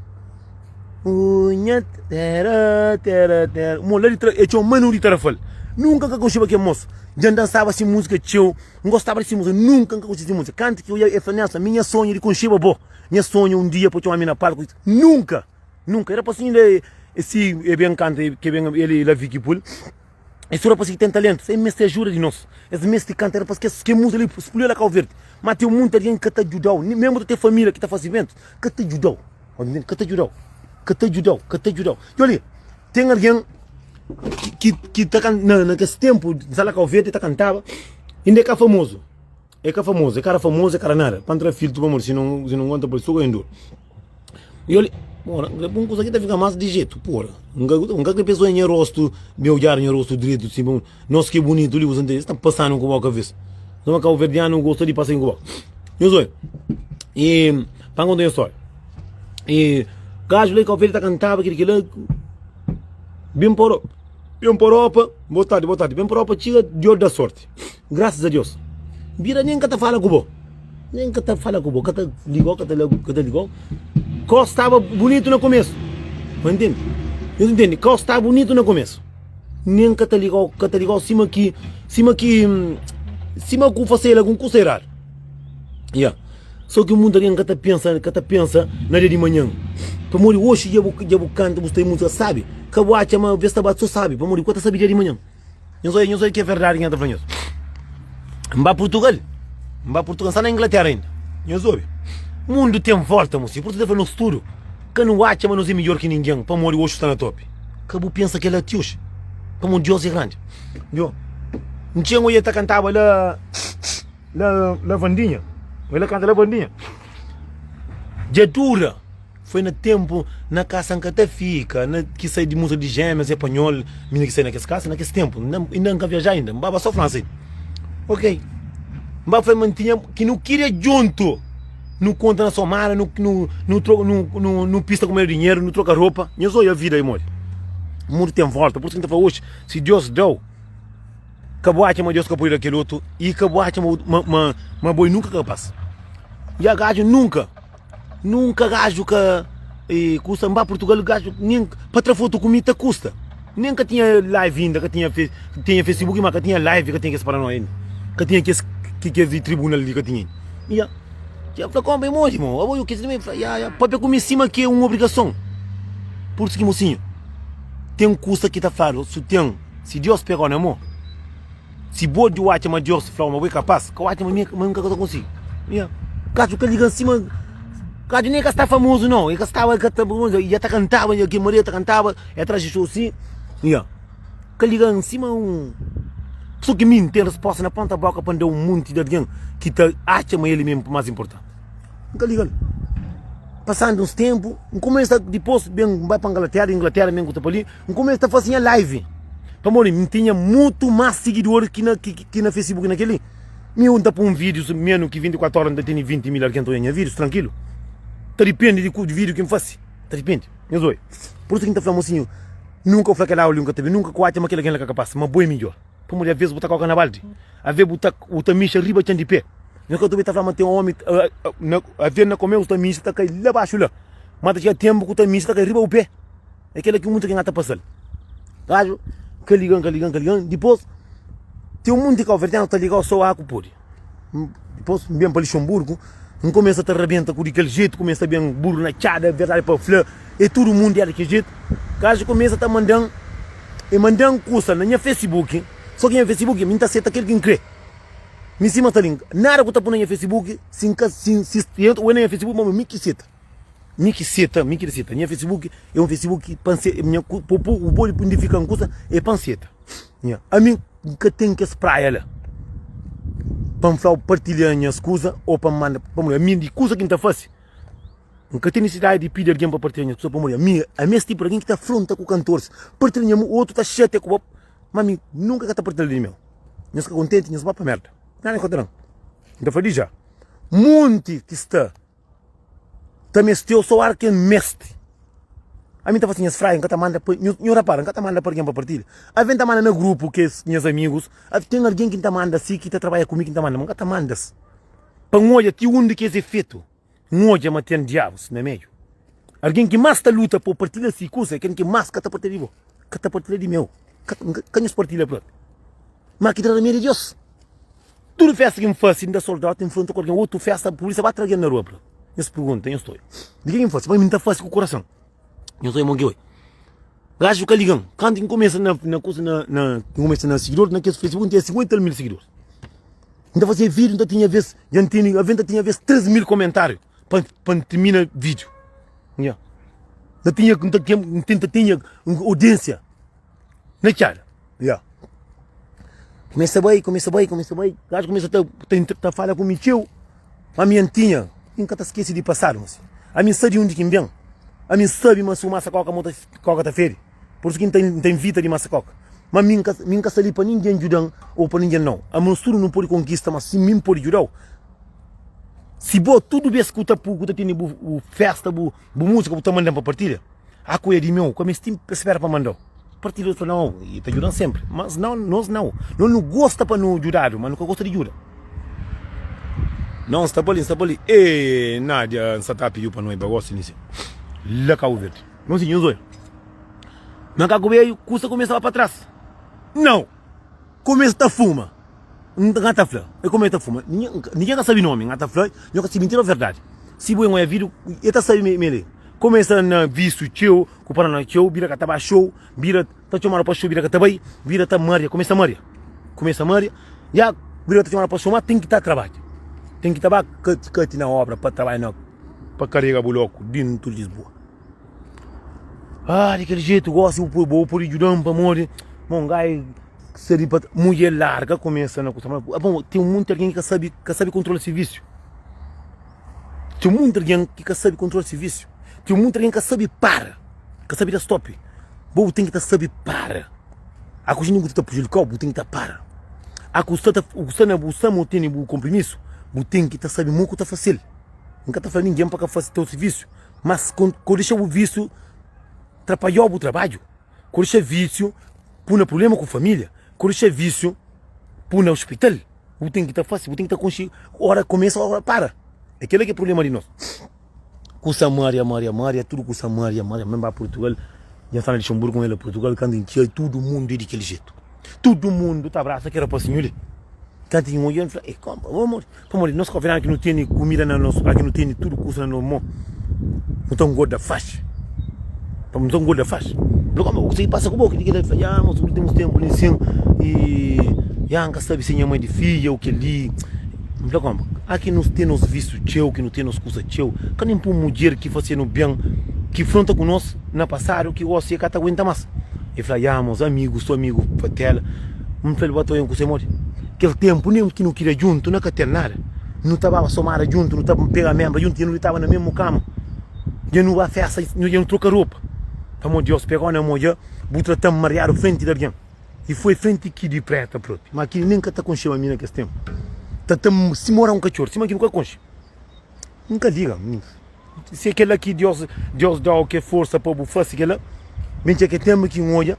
Uh, nha tera, tera, tera. Mo la di tra, e txoma Manu di Tarrafal. Nunka N ka konxeba kel mos. Dja N dansaba si múzika txeu. N gostaba di si múzika, nunka N ka konxe si múzika. Kantu ki oja, el fla, Nelson, mi nha sonhu di konxeba bo. Nha sonhu un dia pa txoma mi na palku. Nunka! Nunka! E rapasinhu la, e si e ben kanta, ke ben el e Lavi ki pul. E su rapasinhu ki ten talentu, es meste ajuda di nos. Es meste kanta, rapas, kes ke múzika li spludi la Kau Verdi. Ma ten munti algen ki ka ta djudau, mesmu ta ten família ki ta fasi iventus, ka ta djudau. Ka ta djudau, ka ta djudau, ka ta djudau. Djobe li, ten algen ki, ki ta kan, na, na kes ténpu, N sta la Kau Verdi, ta kantaba, inda é ka famozu, é ka famozu, é ka era famozu, é ka era nada, pa N tra filtru pamodi si no, si no nkontra pa suga endura. I oli, pora, N kre pun kusa ki ta fika mas di jetu, pora, N ka, N ka kre pa es oja nha rostu, me odjadu nha rostu dretu, si pamodi nos ki é bunitu li, bu sa ntende, es ta pasanu ku bo kabesa, suma kauverdianu gosta di pasa ku bo. Nhos oja, i pa N konta nha stória, i gaju la di Kau Verdi ta kantaba kila kila. Bem pa Europa, bem pa Europa, boa tarde, boa tarde. Bem pa Europa txiga, Dios da sorte. Graças a Deus. Bira nem ka ta fala ku bo. Nem ka ta fala ku bo, ka ta ligou, ka ta ka ta ligou. Kos staba bonito na começo. Ma entende? Nhos entende? Kos staba bonito na começo. Nem ka ta ligou, ka ta ligou sima ki sima ki sima ku fasel algun kusa eradu. Ya. So ki mundu algen ka ta pensa, ka ta pensa na dia di manhan. Pamodi oxi dja bu dja bu kanta, bu sta múzika sabi, ka bu atxa ma bes ta ba so sabi, pamodi bu ka ta sabi dia di manhan. Nhos oia, nhos oia ki é verdadi ki N ta fla nhos. N ba Purtugal, N ba Purtugal, N sta na Inglaterra inda. Nhos obi, mundu ten volta, mosinhu. Pur isu N ta fla nos tudu, ka nu atxa ma nos é midjor ki ningen, pamodi oxi sta na topi. Ka bu pensa kel-la ti oxi, pamodi Deus é grandi. Nho, N txen oia ta kantaba la. La lavandinha, ela kanta lavandinha. Dja dura, foi na tempu na kasa N ka ta fika, na ki sai di múzika di Gêmeas e Panhol, mina ki sai na kes kasa na kes tempu, inda N ka viaja inda, N baba so Fransa inda. Ok, N ba fla ma N tinha ki nu kiria djuntu, nu konta na somada, nu nu nu troka nu nu nu pista ku medu dinheru, nu troka ropa, nhos odja vida i modi. Mundu ten volta, pur isu ki N ta fla oxi, si Deus dau. Ka bu atxa ma Deus ka pode da kel otu i ka bu atxa ma, ma, ma boi nunka ka pas. Ya gaju nunka, nunka gaju ka. E kusta N ba Purtugal gaju nen pa tra fotu ku mi ta kusta. Nen ka tinha live inda, ka tinha tinha Facebook ma ka tinha live, ka tinha kes paranoia inda. Ka tinha kes kes di tribunal li ka tinha inda. Ya. Ya fla konpa e modi mo, abo yo kes li fla ya ya papia ku mi sima ki é un obrigason. Pur isu ki mosinhu ten kusa ki ta fladu su ten si Dios pegau na mo. Si bo di atxa ma Deus fla-u ma bo é kapás, ka bu atxa ma mi ma N ka ta konsigi. Nha, Katxu ka liga-m sima Katxu nen ka sta famozu nau, el ka staba, el ka ta, dja ta kantaba, dja ki Maria ta kantaba, el traze xou si, nha, ka liga-m sima un So ki mi N ten resposta na ponta boka pa N da un monti di algen ki ta atxa ma el é mesmu más inportanti. N ka liga-l. Pasandu uns ténpu, N kumesa dipôs ben N bai pa Inglatéra, di Inglatéra ben ku ta pa li. N kumesa ta fase nha live pamodi N tinha mutu más sigidoris ki na ki na Facebook na kel-li. Mi N ta poi un vídiu menu ki 24 óra N ta tene 20 mil algen ta odja nha vídius trankilu. Ta dipende di ku vídiu ki N fase, ta dipende. Nhos oi, pur isu ki N ta fla mosinhu, nunka bu fla kel aula li N ka ta ben, nunka ku atxa ma kel algen la ka kapás, ma bo é midjór. Pamodi aves bu ta koka na baldi, aves bu ta bu ta mixa riba txan di pé. Nhos ka ta obi ta fla ma ten omi na aves na kume bu ta mixa ta kai la baxu la, ma ta txiga tenpu ku ta mixa ta kai riba bu pé. É kela ki munti ki ta pasal. Gaju ka ligan, ka ligan, ka ligan. Dipôs ten un munti kauverdianu ta ligau so aku pode. Dipôs N ben pa Lixonburgu, N kumesa ta rabenta ku di kel jetu, kumesa ben buru na txada, verdadi pa fla, e tudu mundu era di kel jetu. Gaju kumesa ta mandan, e mandan kusa na nha Facebook, so ki nha Facebook mi N ta seta kel ki N kre. Mi sima sta li, nada ku ta pui na nha Facebook si N ka si si entra na nha Facebook ma mi ki seta. Mi ki seta, mi ki seta. Nha Facebook é um Facebook pa nse, nha ku pu pu bu pode identifika un kusa é pa nseta. Nha, ami N ka ten kes praia la pa N fla-u partilha nhas kusa ou pa N manda, pamodi ami di kusa ki N ta fase N ka ten nisisidadi di pidi algen pa partilha nhas kusa pamodi ami ami es tipu di algen ki ta afronta ku kantoris, partilha nha otu ta xatia ku bo, ma ami nunka ka ta partilha di meu. Nhos ka kontenti nhos ba pa merda. Nada ka ta dan. N ta fla di ja, monti ki sta. Ta mesteu so ar ken meste. Ami ta fasi nhas fraia, nka ta manda pa nhu, nhu rapara, nka ta manda pa algen pa partilha. Aves nta manda na grupu kes nhas amigus, aves ten algen ki nta manda si ki ta trabadja ku mi ki nta manda, ma nka ta mandas pa N odja ti undi ki es é fetu. N odja ma ten diabus na meiu. Algen ki mas ta luta pa partilha si kusa é ken ki mas ka ta partilha di bo, ka ta partilha di meu, ka, ka nhos partilha propi. Ma ki ta da medu é Deus. Tudu festa ki N fase, N da sold out, N fronta ku algen. Otu festa, pulísia ba tra algen na rua. Fla, Nhos pergunta, nhos ta oi. Di ke ki N fase? Pamodi mi N ta fase ku kurason. Nhos oi mon ki oi. Gaju ka liga-m. Kantu ki N kumesa na, na kusa, na, na, N kumesa na sigidor, na kes Facebook, N tinha 50 mil sigidoris. N ta fazia vídiu, N ta tinha ves, dja N tene, aves N ta tinha ves 3 mil komentáriu pa, pa N tirmina vídiu. Nha. N ta tinha, N ta tinha, N tenta tinha audiênsia. Na txada. Ya. Kumesa bai, kumesa bai, kumesa bai. Gajo kumesa ta, ta, ta fala ku mi txeu. Ma mi N tinha, mi N ka ta skese di pasadu, mas ami N sa di undi ki N ben. Ami N sabe ma si bu masa koka, mo ta, koka ta fede. Pur isu ki N ta, N ta invita di masa koka. Ma mi N ka, mi N ka sta li pa ningen djuda-m ou pa ningen nau. Ami nos tudu nu pode konkista, ma si mi N pode djuda-u, si bo tudu bes ku ta, ku ta tene bu, bu festa, bu, bu musika, bu ta manda-m pa partilha. Ah ku é di meu, ka mesti spera pa mandau. Partilha otu fla nau, e ta djudan sempri. Mas nau, nos nau. Nos nu gosta pa nu djudadu, ma nu ka gosta di djuda. Nau, N sta pa li, N sta pa li. Ê, Nádia, N sta ta pidiu pa noiba gosi nisi. La Kabu Verdi. Nos nhos oia. Na Kaku Beju, kusa kumesa ba pa tras. Nau! Kumesa ta fuma. N ka ta fla, e kumesa ta fuma. Ningen ka sabe nomi, N ka ta fla, nho ka sabe mintira o verdadi. Si bo oia video, e ta sabe ma el e. Kumesa na visu txeu, ku parana txeu, bira ka ta ba xou, bira ta txomadu pa xou, bira ka ta bai, bira ta maria, kumesa maria. Kumesa maria, ya bira ta txomadu pa xou, ma ten ki ta trabadja. Ten ki ta ba kati kati na obra pa trabadja na pa karega buloku dintu Lisboa. Ah, di kel jetu gosi bo pode djuda-m pamodi, mon gai Sta di pa mudjer larga kumesa na kusa ma bon ten munti algen ki ka sabi ka sabi kontrola si visiu ten munti algen ki ka sabi kontrola si visiu ten munti algen ki ka sabi para ka sabi da stop bo bu ten ki ta sabi para a ku jinti ku ta prejudikau bu ten ki ta para a ku sta ta bu sta na bu sta mo tene bu konprimisu bu ten ki ta sabi mo ku ta fasel N ka ta fla ningen pa ka fasi teu sirvisu mas ko dexa bu visiu trapadjau bu trabadju Ku dexa vísiu pui na prubléma ku família, ku dexa vísiu pui na ospital, bu ten ki ta fase, bu ten ki ta konxe óra kumesa, óra para. É kel-la ki é prubléma di nos. Kusa maria maria maria tudu kusa maria maria N ba Purtugal Dja N sta na Luxemburgo N la Purtugal Kantu N txiga tudu mundu é di kel jetu Tudu mundu ta abrasa kel rapasinhu li Kantu N odja N fla eh konpa pamodi Pamodi nos kabuverdianu ki nu tene kumida na nos ki nu tene tudu kusa na nos mon Nu ta ngorda faxi Pamodi nu ta ngorda faxi N fla konpa kuse ki pasa ku bo Kel ki fla ya nos últimus tenpu li nsin i ya N ka sabe si nha mai di fidja o kel-li N fla konpa a ki nu ten nos visu txeu ki nu ten nos kusa txeu ka nen pa un mudjer ki fase-nu ben ki fronta ku nos na pasadu ki gosi e ka ta aguenta mas E fla ya mos amigu so amigu fatela N fla-l bo ta oja-m kuse modi Kel tenpu nen ki nu kria djuntu na ka ten nada Nu ta baba somada djuntu nu ta pega menbra djuntu dja nu ditaba na mesmu kama dja nu ba festa dja nu troka ropa Pamodi Deus pega-u na mo dja bu trata-m mariadu frenti di algen I foi frenti ki di preta propi Ma ki nen ka ta konxeba mi na kes tenpu Ta ta-m sima ora un katxor sima ki bu ka konxe N ka liga. Si é kel-la ki Deus, Deus da-u ke forsa pa bu fase kel-la, ben txeu ke tenpu ki N odja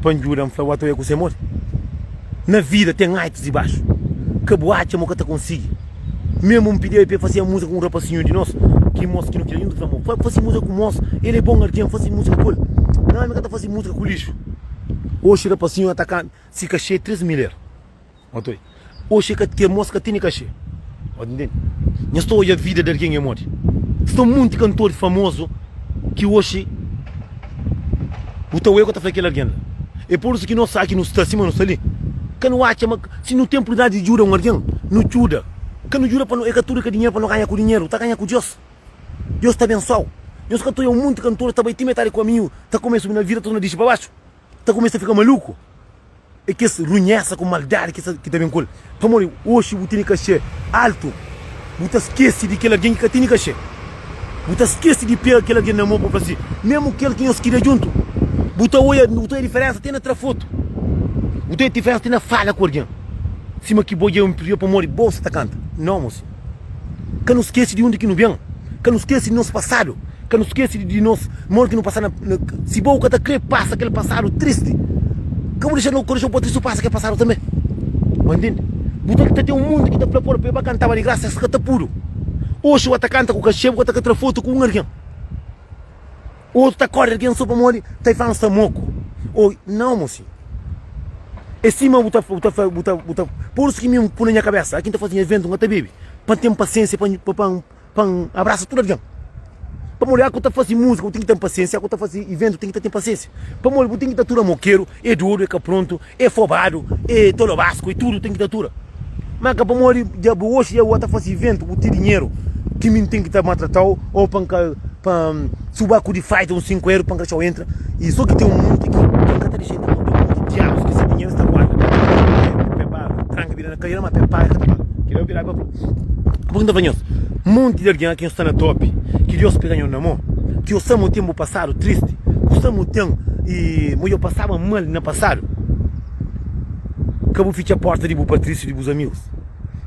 pa N djuda, N fla, Wata oja kuse modi? Na vida ten altus i baxu. Ka bu atxa ma bu ka ta konsigi. Mesmu N pidi-l pa el fase múzika ku un rapasinhu di nos, ki mos ki nu kria djuntu, N fla, Mo, fase múzika ku mos, el é bon algen, fase múzika ku el. Nau, mi ka ta fase múzika ku lixu. Oxi rapasinhu ata kanta, si kaxê é 3 mil eru. Otoi, oxi ka kel mos ka tene kaxê. Bo ta ntende? Nhos ta odja vida di algen é modi. Sta un monti kantor famozu ki oxi bu ta oia ku ta fla kel algen la. É pur isu ki nos aki nu sta sima nu sta li. Ka nu atxa ma si nu ten oportunidadi di djuda un algen, nu djuda. Ka nu djuda pa nu, é ka tudu ka dinheru pa nu ganha ku dinheru, ta ganha ku Deus. Deus ta abensoa-u. Nhos ka ta oia un monti kantor ta bai ti metadi kaminhu ta kumesa subi na vida ta torna dixi pa baxu, ta kumesa fika maluku. É kes runhesa ku maldadi ki ta ben ku el. Pamodi oxi bu tene kaxê altu, bu ta skese di kel algen ki ka tene kaxê. Bu ta skese di pega kel algen na mô pa fla si, Mésmu kel ki nhos kria djuntu. Bu ta odja, bu ta odja diferénsa te na tra fotu. Bu ta odja diferénsa te na fala ku algen. Sima ki bo dja é un piriu pamodi bo sta ta kanta. Nau, mosinhu. Ka nu skese di undi ki nu ben. Ka nu skese di nos pasadu. Ka nu skese di nos modi ki nu pasa na Si bo ka ta kre pasa kel pasadu tristi Ka bu dexa no korason pa tristu pasa kel pasadu tanbe Bu ntende? Bu ta ta ten un mundu ki ta fla pa ba kantaba di grasa es ka ta pudu Oxi bu ta kanta ku kaxê bu ka ta tra fotu ku un algen Otu ta kore algen so pamodi ta fla N sta moku Oi nau mosinhu É sima bu ta bu ta bu ta bu ta Pur isu ki mi N pui na nha kabesa Aki N ta faze nha eventu N ka ta bebe Pa N ten pasiensia pa pa N Pa N abrasa tudu algen. Pamodi a ku ta fase múzika bu ten ki ten pasiensia, a ku ta fase iventu bu ten ki ta ten pasiensia. Pamodi bu ten ki ta tura mokeru, é dodu, é ka prontu, é fobadu, é tolobasku, é tudu ten ki ta tura. Ma ka pamodi dja bu oxi dja bu ta fase iventu bu ten dinheru ki mi N ten ki ta maltratau ou pa N ka pa N si bu ba ku di faita un 5 eru pa N ka dexau entra. I so ki ten un monti ki N ka ta dexa entra pamodi ten un monti diabus ki se dinheru sta guarda pa pa tranka bira na kadeira ma pa paga ka ta paga. Kila eu viraba pa fla. Pur ki N ta fla nhos, monti di algen ki nhos sta na topi, ki Deus pega nhos na mon, ki nhos sta mo ten bu pasadu tristi, ku sta mo ten i mo dja pasaba mal na pasadu, ka bu fitxa porta di bu patrísiu di bus amigus,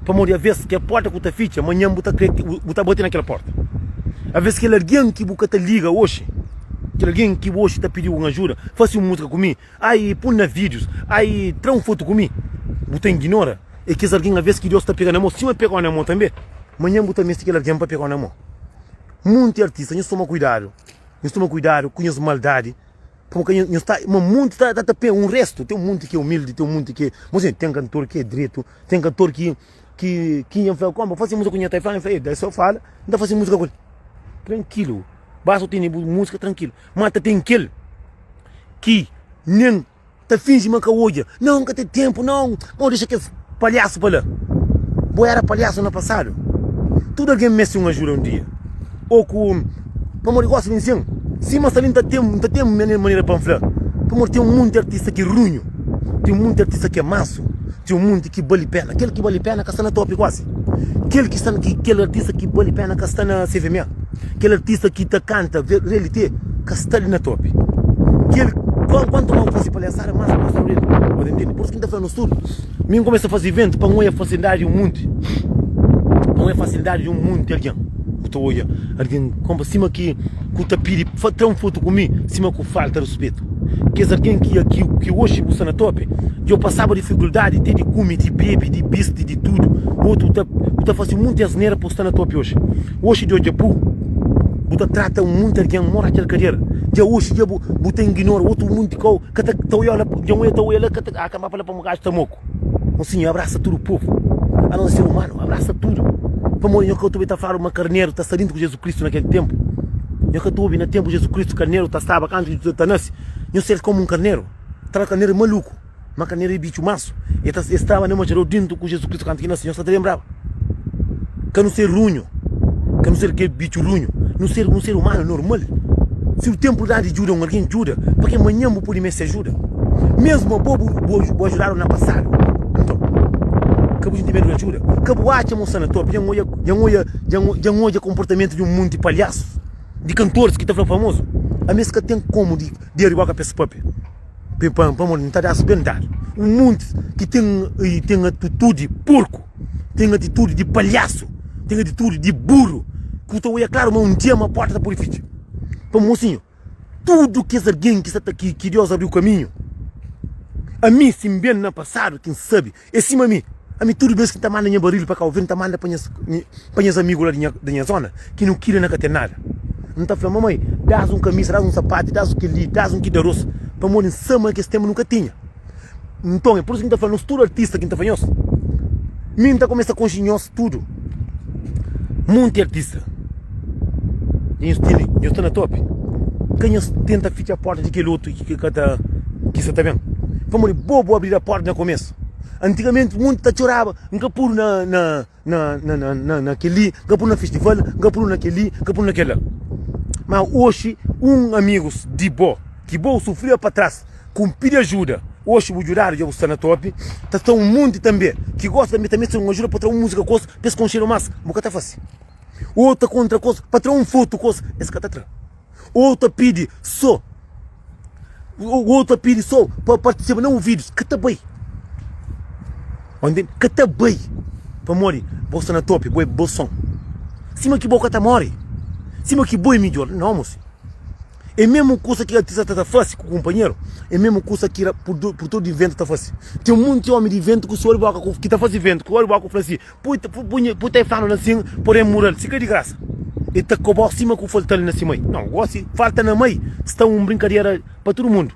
pamodi aves kel porta ku ta fitxa, manhan bu ta kre bu ta bati na kel porta. Aves kel algen ki bu ka ta liga oxi, kel algen ki oxi ta pidiu un ajuda, fasi un múzika ku mi, ai pun na vídius, ai tra un fotu ku mi, bu ta inginora. É kes algen aves ki Deus ta pega na mô, sima el pega-u na mô tanbê. Manhan bu ta meste kel algen pa pega-u na mô. Monti artista, nhos toma kuidadu, nhos toma kuidadu ku nhos maldadi, pamodi ka nhos ta, ma monti ta ta pega un restu, ten monti ki é umildi, ten monti ki é, mos ten kantor ki é dretu, ten kantor ki ki ki nha fla, konpa fasi múzika ku nha ta, el fla, el fla, da so fala, N ta fasi múzika ku el, trankilu, basta bu tene bu múzika trankilu, ma ta ten kel ki nen. Ta finji ma ka odja. Nau, N ka ten tenpu, nau. Bo dexa kes palhasu pa la. Bo era palhasu na pasadu. Tudu algen meste un ajuda un dia. Ô ku. Pamodi gosi di nsin, sima sta li N ta ten, N ta ten manera pa N fla. Pamodi ten un monti artista ki runhu, ten un monti artista ki é mansu, ten un monti ki bali pena. Kel ki bali pena ka sta na topi kuazi. Kel ki sta, kel artista ki bali pena ka sta na CVMA. Kel artista ki ta kanta realite ka sta li na top. Kel kuantu más bu faze palhaçada más bu gosta del. Bu ta intende? Por isso ki N ta fla nos tudu, mi N kumesa faze iventu pa N oia fasilidadi di un munti, pa N oia fasilidadi di un munti algen. Bu ta oia algen konpa sima ki ku ta pidi tra un fotu ku mi sima ku falta ruspetu. Kes algen ki ki ki oxi bu sta na top dja pasaba difikuldadi te di kume, di bebe, di bisti, di tudu. Otu ta. Bu ta fase munti asnera pa bu sta na topi oxi. Oxi dja odja bu bu ta trata un munti algen mora kel kadera. Dja oxi dja bu bu ta inginora otu munti kau ka ta ta oiau la dja un oia ta oia la ka ta ah ka ba pa la pamo gaju ta moku. Mosinhu abrasa tudu povu. Anos é ser umanu abrasa tudu. Pamodi nho ka ta obi ta fladu ma karneru ta sta dintu ku Jezu Kristu na kel tenpu. Nho ka ta obi na tenpu Jezu Kristu karneru ta staba kantu ki ta nasi. Nho ser komu un karneru. Ta fla karneru é maluku. Ma karneru é bitxu mansu. E ta e staba na manjador dintu ku Jezu Kristu kantu ki nase. Nhos ta ta lenbraba? Ka nu ser runhu. Ka nu ser kel bitxu runhu. Nu ser un ser umanu normal. Si bu ten oportunidadi di djuda un algen, djuda. Purki manhan bu pudi meste ajuda. Mesmu abo bu bu ajudadu na pasadu. Nton, ka bu xinti medu di ajuda. Ka bu atxa ma bu sta na topi. Dja N odja, dja N odja, dja N odja konportamentu di un monti palhasus, di kantoris ki ta fla famozu. Ami es ka ten komu di di riboka pa es papia. Pamodi N ta da-s ben dadu. Un monti ki ten ten atitudi porku, ten atitudi di palhasu, ten atitudi di buru, ku ta oia klaru ma un dia ma porta ta pode fitxa. Pamodi mosinhu, tudu kes algen ki sta ta ki ki Deus abriu kaminhu, ami si N ben na pasadu ki N sabe É sima mi, ami tudu bês ki N ta manda nha baril pa Kau Verdi, N ta manda pa nhas pa nhas amigu la di nha di nha zona, ki nu kria na ka ten nada. N ta fla, Mamai, das un kamisa, das un sapatu, das kel-li, das un ki di aros, pamodi N sa ma kes ténpu nu ka tinha. Nton, é pur isu ki N ta fla, nos tudu artista ki N ta fla nhos, mi N ta kumesa konxe nhos tudu, monti artista. Nhos tene, nhos sta na topi. Ka nhos tenta fitxa porta di kel otu ki ka ta, ki sa ta ben. Pamodi bo, bo abrida porta na komesu. Antigamenti munti ta txoraba, N ka pudu na, na, na, na, na, na, na kel-li, N ka pudu na festival, N ka pudu na kel-li, N ka pudu na kel-la. Ma oxi, un amigus di bo, ki bo sufria pa tras, ku pidi ajuda, oxi bu djudadu dja bu sta na topi. Ta sta un munti tanbe ki gosta tanbe ta meste un ajuda pa tra un musika ku os, pa es konxedu mas, bu ka ta fasi. Ou ta kontra kos pa tra un fotu kos es ka ta tra. Ou ta pidi so ou ta pidi so pa partisipa na un vídius ka ta bai. Ô ntende? Ka ta bai. Pamodi bo sta na topi, bo é bo son. Sima ki bo ka ta móre. Sima ki bo é midjór. Nau, mosi. É mesmu kusa ki artista ta ta fase ku kunpanheru, é mesmu kusa ki produtor di iventu ta fase. Ten monti ómi di iventu ku sori boka ki ta fase iventu, ku sori boka ku fla si, Pui pui ta flanu na sin porém mural si ka di grasa e ta kobau sima ku faltal na si mai não gosi falta na mai sta um brinkadera pa tudu mundu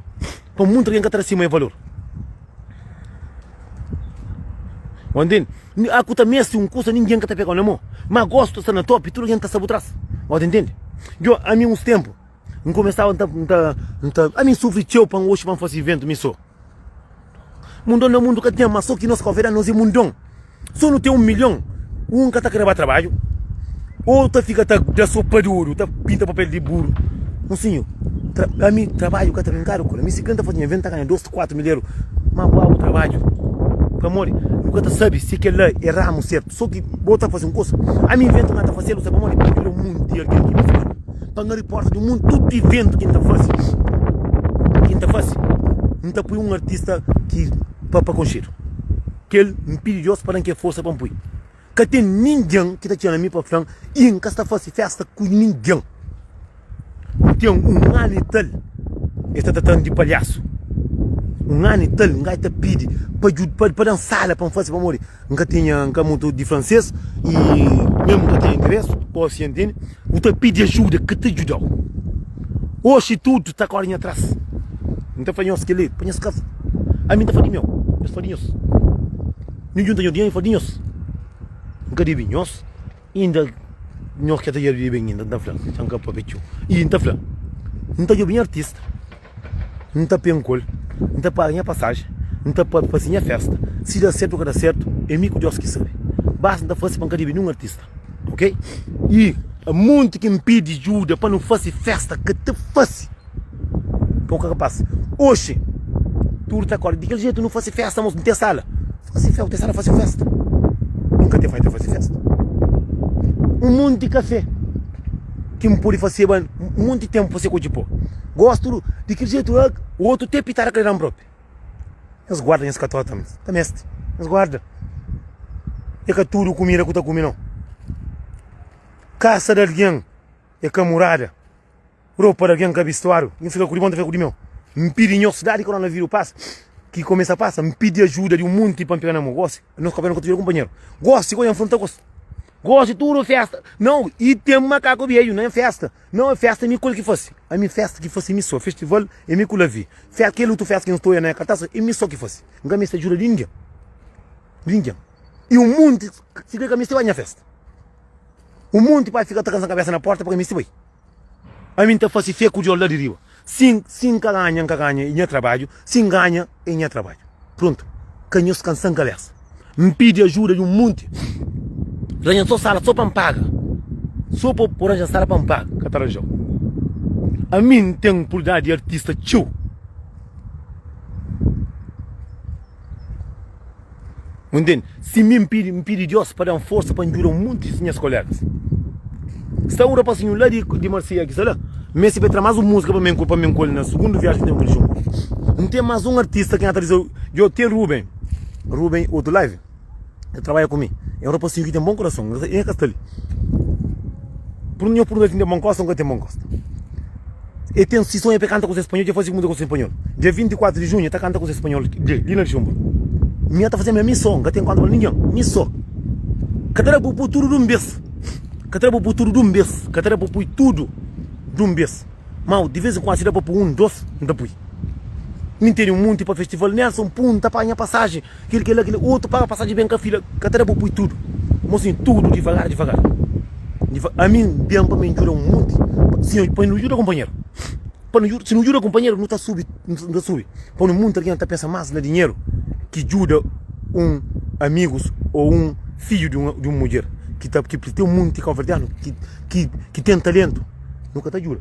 pa muntu algen ka ta da si mai valor bo ntende a ku ta mesti un kusa ningen ka ta pegau na mo ma gosi ta sta na topi tudu algen ta sta bu tras bo ta ntende djo ami uns tempu N kumesaba N ta N ta N ta Ami N sufri txeu pa N oxi pa N fase iventu mi so Mundon na mundu ka ten ma so ki nos ka oferda nos é mundon So nu ten un milhon un ka ta kre ba trabadju Otu ta fika ta da so padudu ta pinta papel di buru Mosinhu tra ami trabadju ka ta brinkadu ku el Mi si kre N ta fase nha iventu N ta ganha dos kuatu mil eru Ma bo abu trabadju Pamodi nu ka ta sabe si kel-la é ramu sertu So ki bo ta fase un kusa Ami iventu N ka ta fasel Pamodi pa djuda un monti algen ki meste ajuda. Pa N riporta di mundu tudu iventu ki N ta fase, ki N ta fase, N ta pui un artista ki pa pa konxedu. Kel N pidi Deus pa da-m kel forsa pa N pui. Ka ten ningen ki ta txena mi pa fla-m i N ka sta fase festa ku ningen. N ten un anu i tal es ta trata-m di palhasu. Un anu i tal N gai ta pidi pa pa pa da-m sala pa N fase pamodi N ka tinha, N ka mutu di fransês i mesmu N ka tinha interesu, gosi N tene. Bu ta pidi ajuda ka ta djudau. Oxi tudu ta kori nha tras. N ta fla nhos kel-li pa nhos ka. Ami N ta fla di meu, nhos fla di nhos. Nhu djunta nho dinheru i fla di nhos. N ka debe nhos, inda nhos ka ta debe ben inda. N ta fla, xa N ka papia txeu. I N ta fla, N ta djobe nha artista. N ta pen ku el, N ta paga nha pasajen, N ta fase nha festa. Si da sertu o ka da sertu, é mi ku Deus ki sabe. Basta N ta fase pa N ka debe ninhun artista, ok? I monti ki N pidi djuda pa nu fase festa, ka ta fase, pa bu ka kapas. Oxi, tudu ta kore di kel jetu, nu fase festa, mos, N ten sala. Fase festa, ten sala fase festa. N ka ten fai ta fase festa. Un monti kafe. Ki N pode faseba un monti ténpu pa se kotxi pó. Gostu di kel jetu la, otu te pitada ka da-m propi. Nhos guarda nhos katóta, mas ta meste. Nhos guarda. É ka tudu kumida ku ta kume, nau. Kasa di algen é ka murada, ropa di algen ka bistuáriu. Nhos fika ku di bo, N ta fika ku di meu. N pidi nhos, sidadi koronavírus pasa, ki kumesa pasa, N pidi ajuda di un monti pa N pega na mon. Gosi, nos ka ta djuda kunpanheru. Gosi, ku nha nfronta gosi. Gosi tudu festa Não e tem makaku bedju na festa Não festa mi kul ki fasi Ami festa ki fasi mi so Festival é mi ku Lavi Festa kel otu festa ki N sta oia na kartas é mi so ki fasi N ka meste ajuda di ningen Di ningen E un monti si kre ka meste bai nha festa Un monti pai fika ta kansa kabesa na porta pa ka meste bai Ami N ta fasi fe ku Deus la di riba Si si N ka ganha N ka ganha é nha trabadju Si N ganha é nha trabadju Prontu ka nhos kansa-m kabesa N pidi ajuda di un monti Ranja so sala so pa N paga So pa bu ranja sala pa N paga Ka ta ranjau Ami N ten oportunidadi di artista txeu. Bu ntende? Si mi N pidi, N pidi Deus pa da-m forsa pa N djuda un monti di nhas kolegas. Sta un rapasinhu la di, di Marseille ki sta la, meste pa el tra más un múzika pa mi, pa mi ku el na sugundu viaji ki N ten ku Luxemburgo. N ten más un artista ki N ta dize-u, djo ten Ruben, Ruben otu live, el trabadja ku mi. É un rapasinhu ki ten bon kurason, el ka sta li. Pur nho pergunta si N ten bon kosta, N ka ten bon kosta. E ten si sonha pa e kanta ku se spanhol, dja fasi muda ku se spanhol. Dia 24 di junhu e ta kanta ku se spanhol li, li na Luxemburgo. Mi ta fase mi so, N ka ten konta pa ningen, mi so. Ka ta da pa pui tudu dun bes, ka ta da pa pui tudu dun bes, ka ta da pa pui tudu dun bes. Ma di vez en kuandu si da pa pui un, dos, N ta pui. Mi N tene un munti pa festival, Nelson pun, N ta paga nha pasajen. Kel kela kila otu paga pasaji ben ka fila ka ta da pa pui tudu mosinhu tudu divagar divagar diva ami n ben pa mi djuda un monti si pa nu djuda kunpanheru pa nu si nu djuda kunpanheru nu ta subi nu ta subi pa nu monti algen ta pensa mas na dinheru ki djuda un amigus o un fidju di un di un mudjer ki ta ki ten un monti kauverdianu ki ki ki ten talentu nu ka ta djuda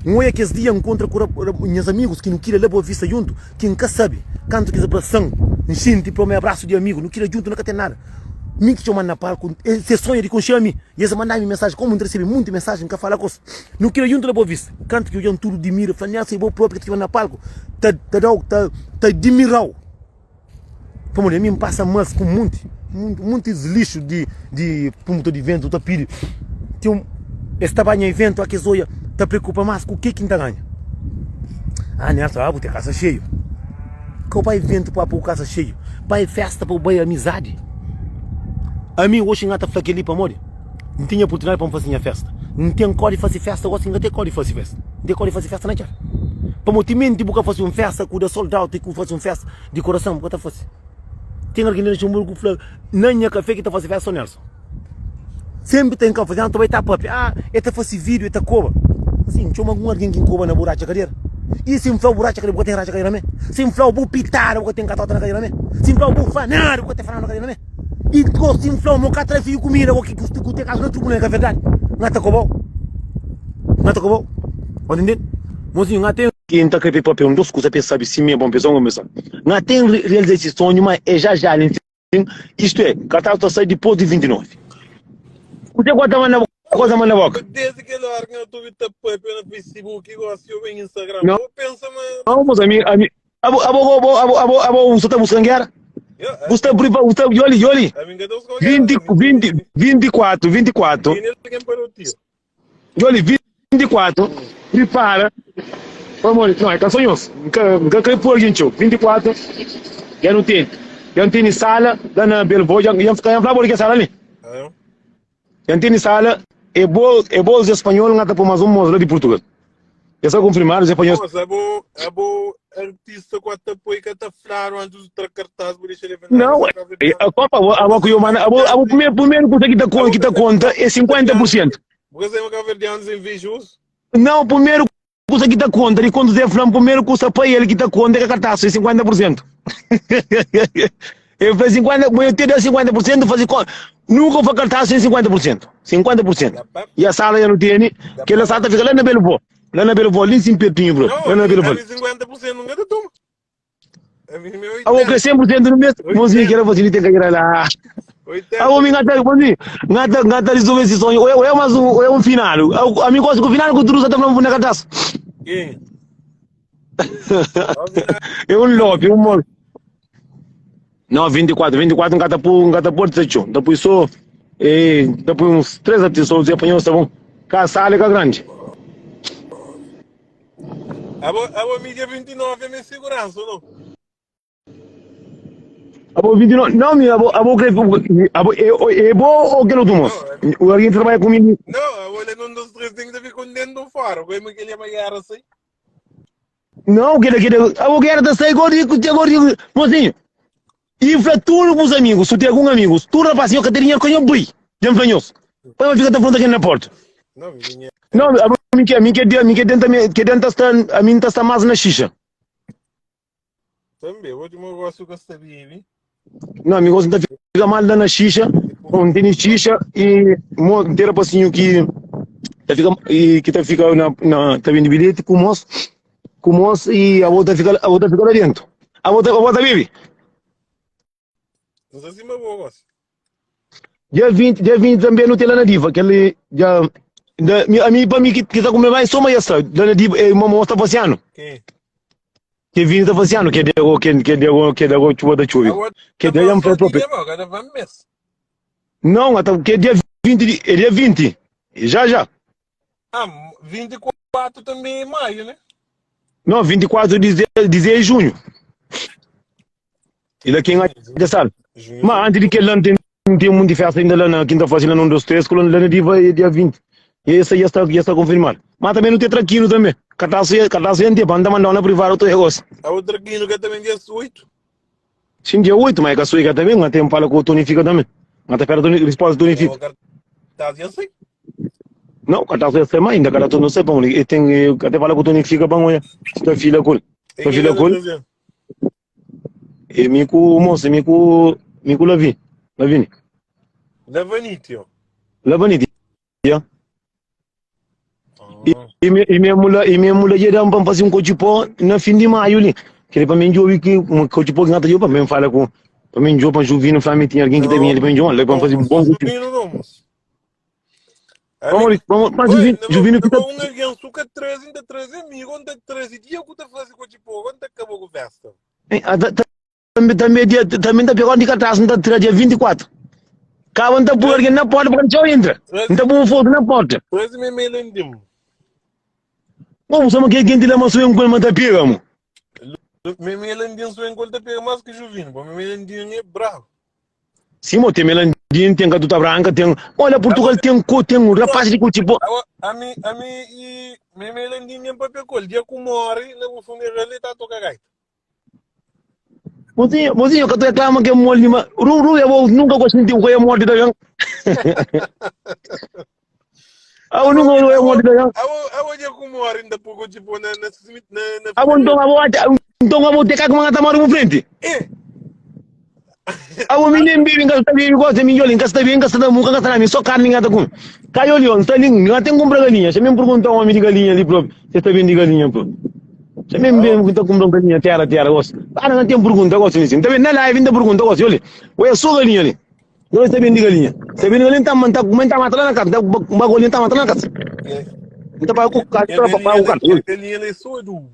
N oia kes dia n kontra ku nhas amigus ki nu kria la Boa Vista djuntu Ki N ka sabe kantu ki es abrasa-m N xinti prome abrasu di amigu Nu kria djuntu nu ka ten nada Mi ki txoma-m na palku Se sonha di konxe ami I es manda-mi mensaji Komu N ta resebe munti mensaji N ka fala ku es Nu kria djuntu na Boa Vista Kantu ki odja-m tudu dimira Fla Nelson é bo propi ki ta txoma-m na palku Ta ta da-u ta ta dimira-u. Pamodi ami N pasa mas ku munti, munti lixu di di promotor di iventu ta pidi. Ten es ta ba nha iventu a kes oia ta preokupa mas ku ke ki N ta ganha. Ah Nelson, ah bu ten kasa xeiu. Ka bu bai iventu pa bu kasa xeiu, bai festa pa bu bai amizadi. Ami oxi N ka ta fla keli pamodi N tinha oportunidadi pa N fasi nha festa. N ten kodi fasi festa gosi N ka ten kodi fasi festa. N ten kodi fasi festa na txada. Pamodi timenti bu ka fasi un festa ku da sold out i ku fasi un festa di korason bu ka ta fasi. Ten algen li na Luxemburgo ku fla na nha kafe ki ta fasi festa o Nelson. Sempri ten ka fasi, ta bai ta papia, ah e ta fasi video e ta koba. Si N txoma algun algen ki N koba na bu ratxa kadera. I si N flau bu ratxa kadera bu ka ten ratxa kadera me? Si N flau bu pitada bu ka ten katota na kadera me? Si N flau bu fanadu bu ka ten fanadu na kadera me? I gosi N flau ma bu ka tra fiju kumida bo ki ku te kasu na tribunal e ka verdadi? N ka ta kobau. N ka ta kobau. Bo ta ntende? Mosinhu, N ka ten. Ki N ta kre pa e papia un dos kusa pa e sabe si mi e bon pesoa o mau pesoa. N ka ten realiza esi sonhu ma e ja ja li N istu e, kartas ta sai dipos di 29. Kuse ku ta manda koza manda boka?
Desde kel ora ki N ta obi ta papia na Facebook gosi obi na Instagram.
Não,
Bo pensa ma
não, moço, ami, ami, abo, abo, abo, abo, abo, abo, bu sta busca guerra?
Yo,
Bu sta pripa, bu sta, yoli, yoli,
ami N ka ta buska guerra.
20, 20, 24, 24,
Tene algen pa da tiro.
yoli, 24, pripara, pamodi, não, é ka só nhos, N ka, N ka kre poi algen txeu, 24, dja nu tene, dja nu tene sala la na Belvô, dja, dja N fla bo di ke sala li?
Ah.
Dja N tene sala, e bo, e bo Zé Spanhol, N ka ta poi mas un mos la di Purtugal. Dja sta konfirmadu, Zé Spanhol.
Mos, abo, abo artista ku ata poi ka ta fladu antis di tra kartaz bu dexa de
Não, a Copa, abo ku yo manda, abo, abo primeiro, primeiro kusa ki ta conta, ki ta conta é 50%.
Bu ka sabe ma kabuverdianus é invejosu?
Não, primeiro kusa ki ta konta di kontu Zé fla-m primeru kusa pa el ki ta konta é ka kartasu é 50 pur sentu el fla 50 bo te da 50 pur sentu fazi konta nunka fla kartasu é 50 pur sentu 50 pur sentu e a sala ya nu tene kela sala ta fika la na Belo Vô la na Belo Vô li sin pertinho bro la na Belo Vô
50 pur sentu nunka ta toma
Abo kre 100% no mes, mozinho que era você tem que ir lá. Abo mi ngata, mozinho, ngata ngata resolver esse sonho. Ou é mais um, ou é um final. A mim gosto com o final com tudo só tá falando na cartaz.
Quem?
É um lobby, um mol. Não, 24, 24 ngata pu, ngata pu artista Tá pu só, eh, tá pu uns três artistas, os apanhou, tá bom. Cá sala é grande.
Abo, abo mídia 29 é minha segurança, ou não?
Abo 29, não, mi, abo, abo kre, abo, é, é bo ou kel outro moço?
Não,
O alguém trabalha comigo.
não, abo ele não dos três tem que ficar com dentro fora. Como é que ele é uma guerra assim?
Não, que que abo quer da sai agora, agora, mocinho. E fla tudo pros amigos, se tem algum amigo, tu rapazinho que tem dinheiro com eu bui, já me falhou. Põe fica tá pronto aqui na porta.
Não, minha.
Não, a mim que, a mim que, a mim que dentro, que dentro está, a mim está mais na xixa.
Também, o último negócio que eu sabia, vi.
Não, amigo, você fica mal na xixa, não tem xixa e tem rapazinho que tá fica e que tá fica na na tá vendo bilhete com moço, com moço e a outra fica lá dentro. A outra bebe.
Não sei se me vou, gosto.
Dia 20, dia 20 também não tem lá na diva, aquele já da, a mim para mim que que tá comer mais só mais essa, da na diva, é uma moça tá passeando.
Quem?
Que vinho tá passeando, que de que que de que de chuva da chuva.
Agora,
Que dia é um próprio.
Agora vai mês.
Não, até que dia 20, é dia 20. Já já.
Ah, 24 também é maio, né?
Não, 24 de, de junho. E daqui em já sabe.
Junho.
Mas antes de que lá tem, tem muita festa ainda lá na quinta fase lá no 1, 2, 3, lá na diva é dia 20. E esse aí já está confirmado. Mas também não tem traquino também. Cadastro cadastro é tempo, anda mandando na privada outro negócio.
A outra quino que também dia 8.
Sim, dia 8, mas é que a sua também, não tem fala com o Tony fica também. Não tem espera a resposta do Tony fica.
Tá dia 6.
Não, cadastro é semana ainda, cadastro não sei para onde. E tem até fala com o Tony fica para onde. Está filha com ele. Está filha com ele. E mi com moço, mi com mi com Lavi. Lavini.
Lavanite, ó.
Lavanite. Yeah. E, e mesmo lá, e mesmo lá, já para fazer um cochipó na fim de maio ali. Que para mim, eu que um cochipó que não tá eu para mim fala com para mim, eu para Juvino, para mim tinha alguém que também ali para mim, lá para fazer um bom cochipó.
Juvino não, moço.
Vamos, vamos, mas Juvino, Juvino
fica. Um alguém suca 13, ainda 13 amigo, ainda 13 dia que tá fazendo cochipó, onde acabou com festa.
Também também dia também tá pegando de cartaz, não tá dia 24. Acaba não tá por alguém na porta, porque não entra. Não tá por foto na porta.
13 me melendim.
Vamos, sama que quem te lama suem com mata pega, mo.
Me melendim suem com pega mais que Juvino, bom, me melendim é bravo.
Sim, mo, tem melandim, tem catuta branca, tem. Olha, Portugal tem tem um rapaz de tipo.
A mim, a mim e me melendim nem papel col, dia com morre, na funeral ele tá toca gaita.
Mozinho, mozinho, que tu reclama que é mole, mas Ru, Ru, eu nunca gosto de um que é mole da gang. Ah, eu nunca é mole da gang.
A dia com morre ainda pouco tipo na na na
Ah, então a vou então a vou ter que mandar tomar no frente.
Eh.
Ah, o menino bebe, engasta bebe, gosta de mim, engasta bebe, engasta da muca, engasta na mim, só carne engasta com. Caiu ali, não está ali, não tem compra galinha. Você me perguntou um homem de galinha ali próprio. Você está vendo de galinha, pô. Você me pergunta compra galinha, terra, terra, gosta. Ah, não tem pergunta, gosta nisso. Também na live ainda pergunta, gosta, olha. Ué, só galinha ali. Não está vendo de galinha. Você vende galinha, tá, tá, tá matando na casa, tá, bagulho tá matando na casa. Então, para o cara, para o cara.
Galinha é só adubo.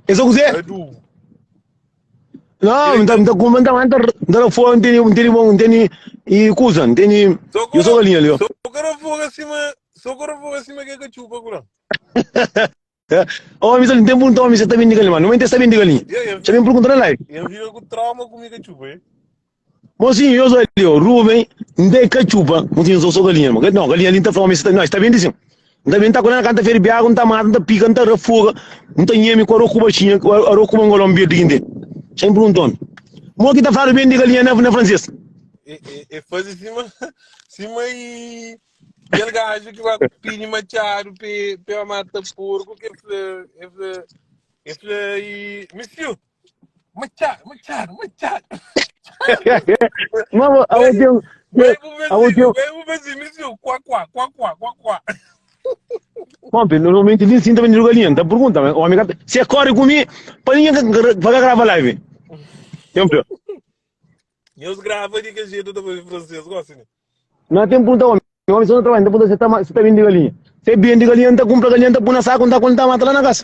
É só o que
Adubo.
Não, então, então, como então, então, então, foi, não tem, não tem, não tem, e coisa, não tem, eu sou galinha ali, ó.
Só que fogo acima, só que fogo acima que é chupa, curão.
Ó, mas não tem pergunta, homem, você tá vendo de galinha, mano. Não está vendo de galinha. Você me pergunta na live.
Eu vivo com trauma comigo cachupa, hein?
Mocinho, eu sou ali, ó, Rubem, não tem cachupa, mocinho, eu sou galinha, mano. Não, galinha ali tá falando, você tá, não, está vendo assim. Não tá vendo, tá com a canta ferbiago, não tá mata, não tá pica, não tá refuga, não tá nheme com arroz com baixinha, arroz com mangolão verde, quinte. Sem pergunta, homem. Mo que tá falando bem de galinha na, na francês.
E, e, e faz em cima, cima e aquele gajo que vai pedir machado para mata porco, que ele ele ele e monsieur, machado, machado, machado.
Mano, a outra, a outra,
monsieur, quá, quá, quá, quá, quá, quá.
Bom, normalmente nem sinta vendo galinha, tá pergunta, o homem se corre comigo, para ninguém para gravar live. Sempre.
E eles gravam de que jeito da francês, gosta, né?
Não tem pergunta, homem. O homem só não trabalha, então você tá você tá vendo galinha. Você vende galinha, tá compra galinha, tá põe na saco, tá com tá mata lá na casa.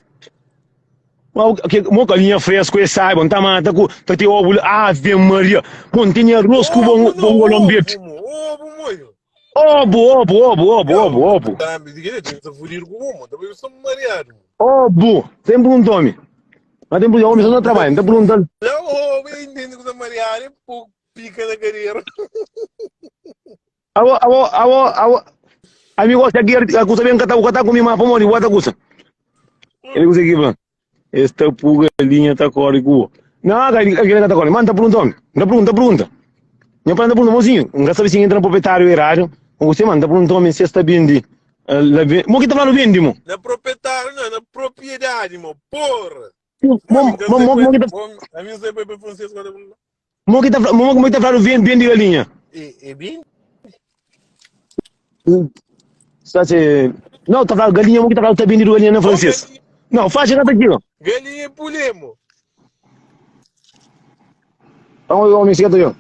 Mas que mo galinha fresco é saiba, tá mata com tá tem ovo, ave Maria. Bom, tem arroz com bom bom golombiete.
Ovo, moio.
Ovo, ovo, ovo, ovo, ovo, ovo.
Tá, me diga, tem que furir com ovo, também sou mareado.
Ovo, sempre um tome. Na ten purgunta, omi sta na trabadju, N ta pergunta-l.
La omi e intende kusa mariadu, e po pika na kadera.
Abo, abo, abo, abo, ami gosi aki a kusa ben ka ta, ka ta kumi ma pamodi bu ta kusa. Ele kusa ki fla, es ta pu galinha ta kori ku bo. Não, galinha ka ta kori. Ma N ta pergunta omi, N ta pergunta, N ta pergunta. Nha pai N ta pergunta, mozinho, N ka sabi si N entra na proprietário eradu, N kusa, ma N ta pergunta omi si es ta bindi, la ben, mo ki ta fladu bindi mo?
Na proprietário não, na propriedade mo, porra.
Mo, mo, mo, mo ki ta,
Ami N sai pa francês ka ta pergunta.
Mo ki ta fla, mo ki ta fladu bende galinha?
E, e bende?
Sta se, não, ta fladu galinha, mo ki ta fladu ta bendidu galinha na francês. Não, faxi ka ta txiga.
Galinha é pulê, mo.
Então, homem, se ka ta txiga.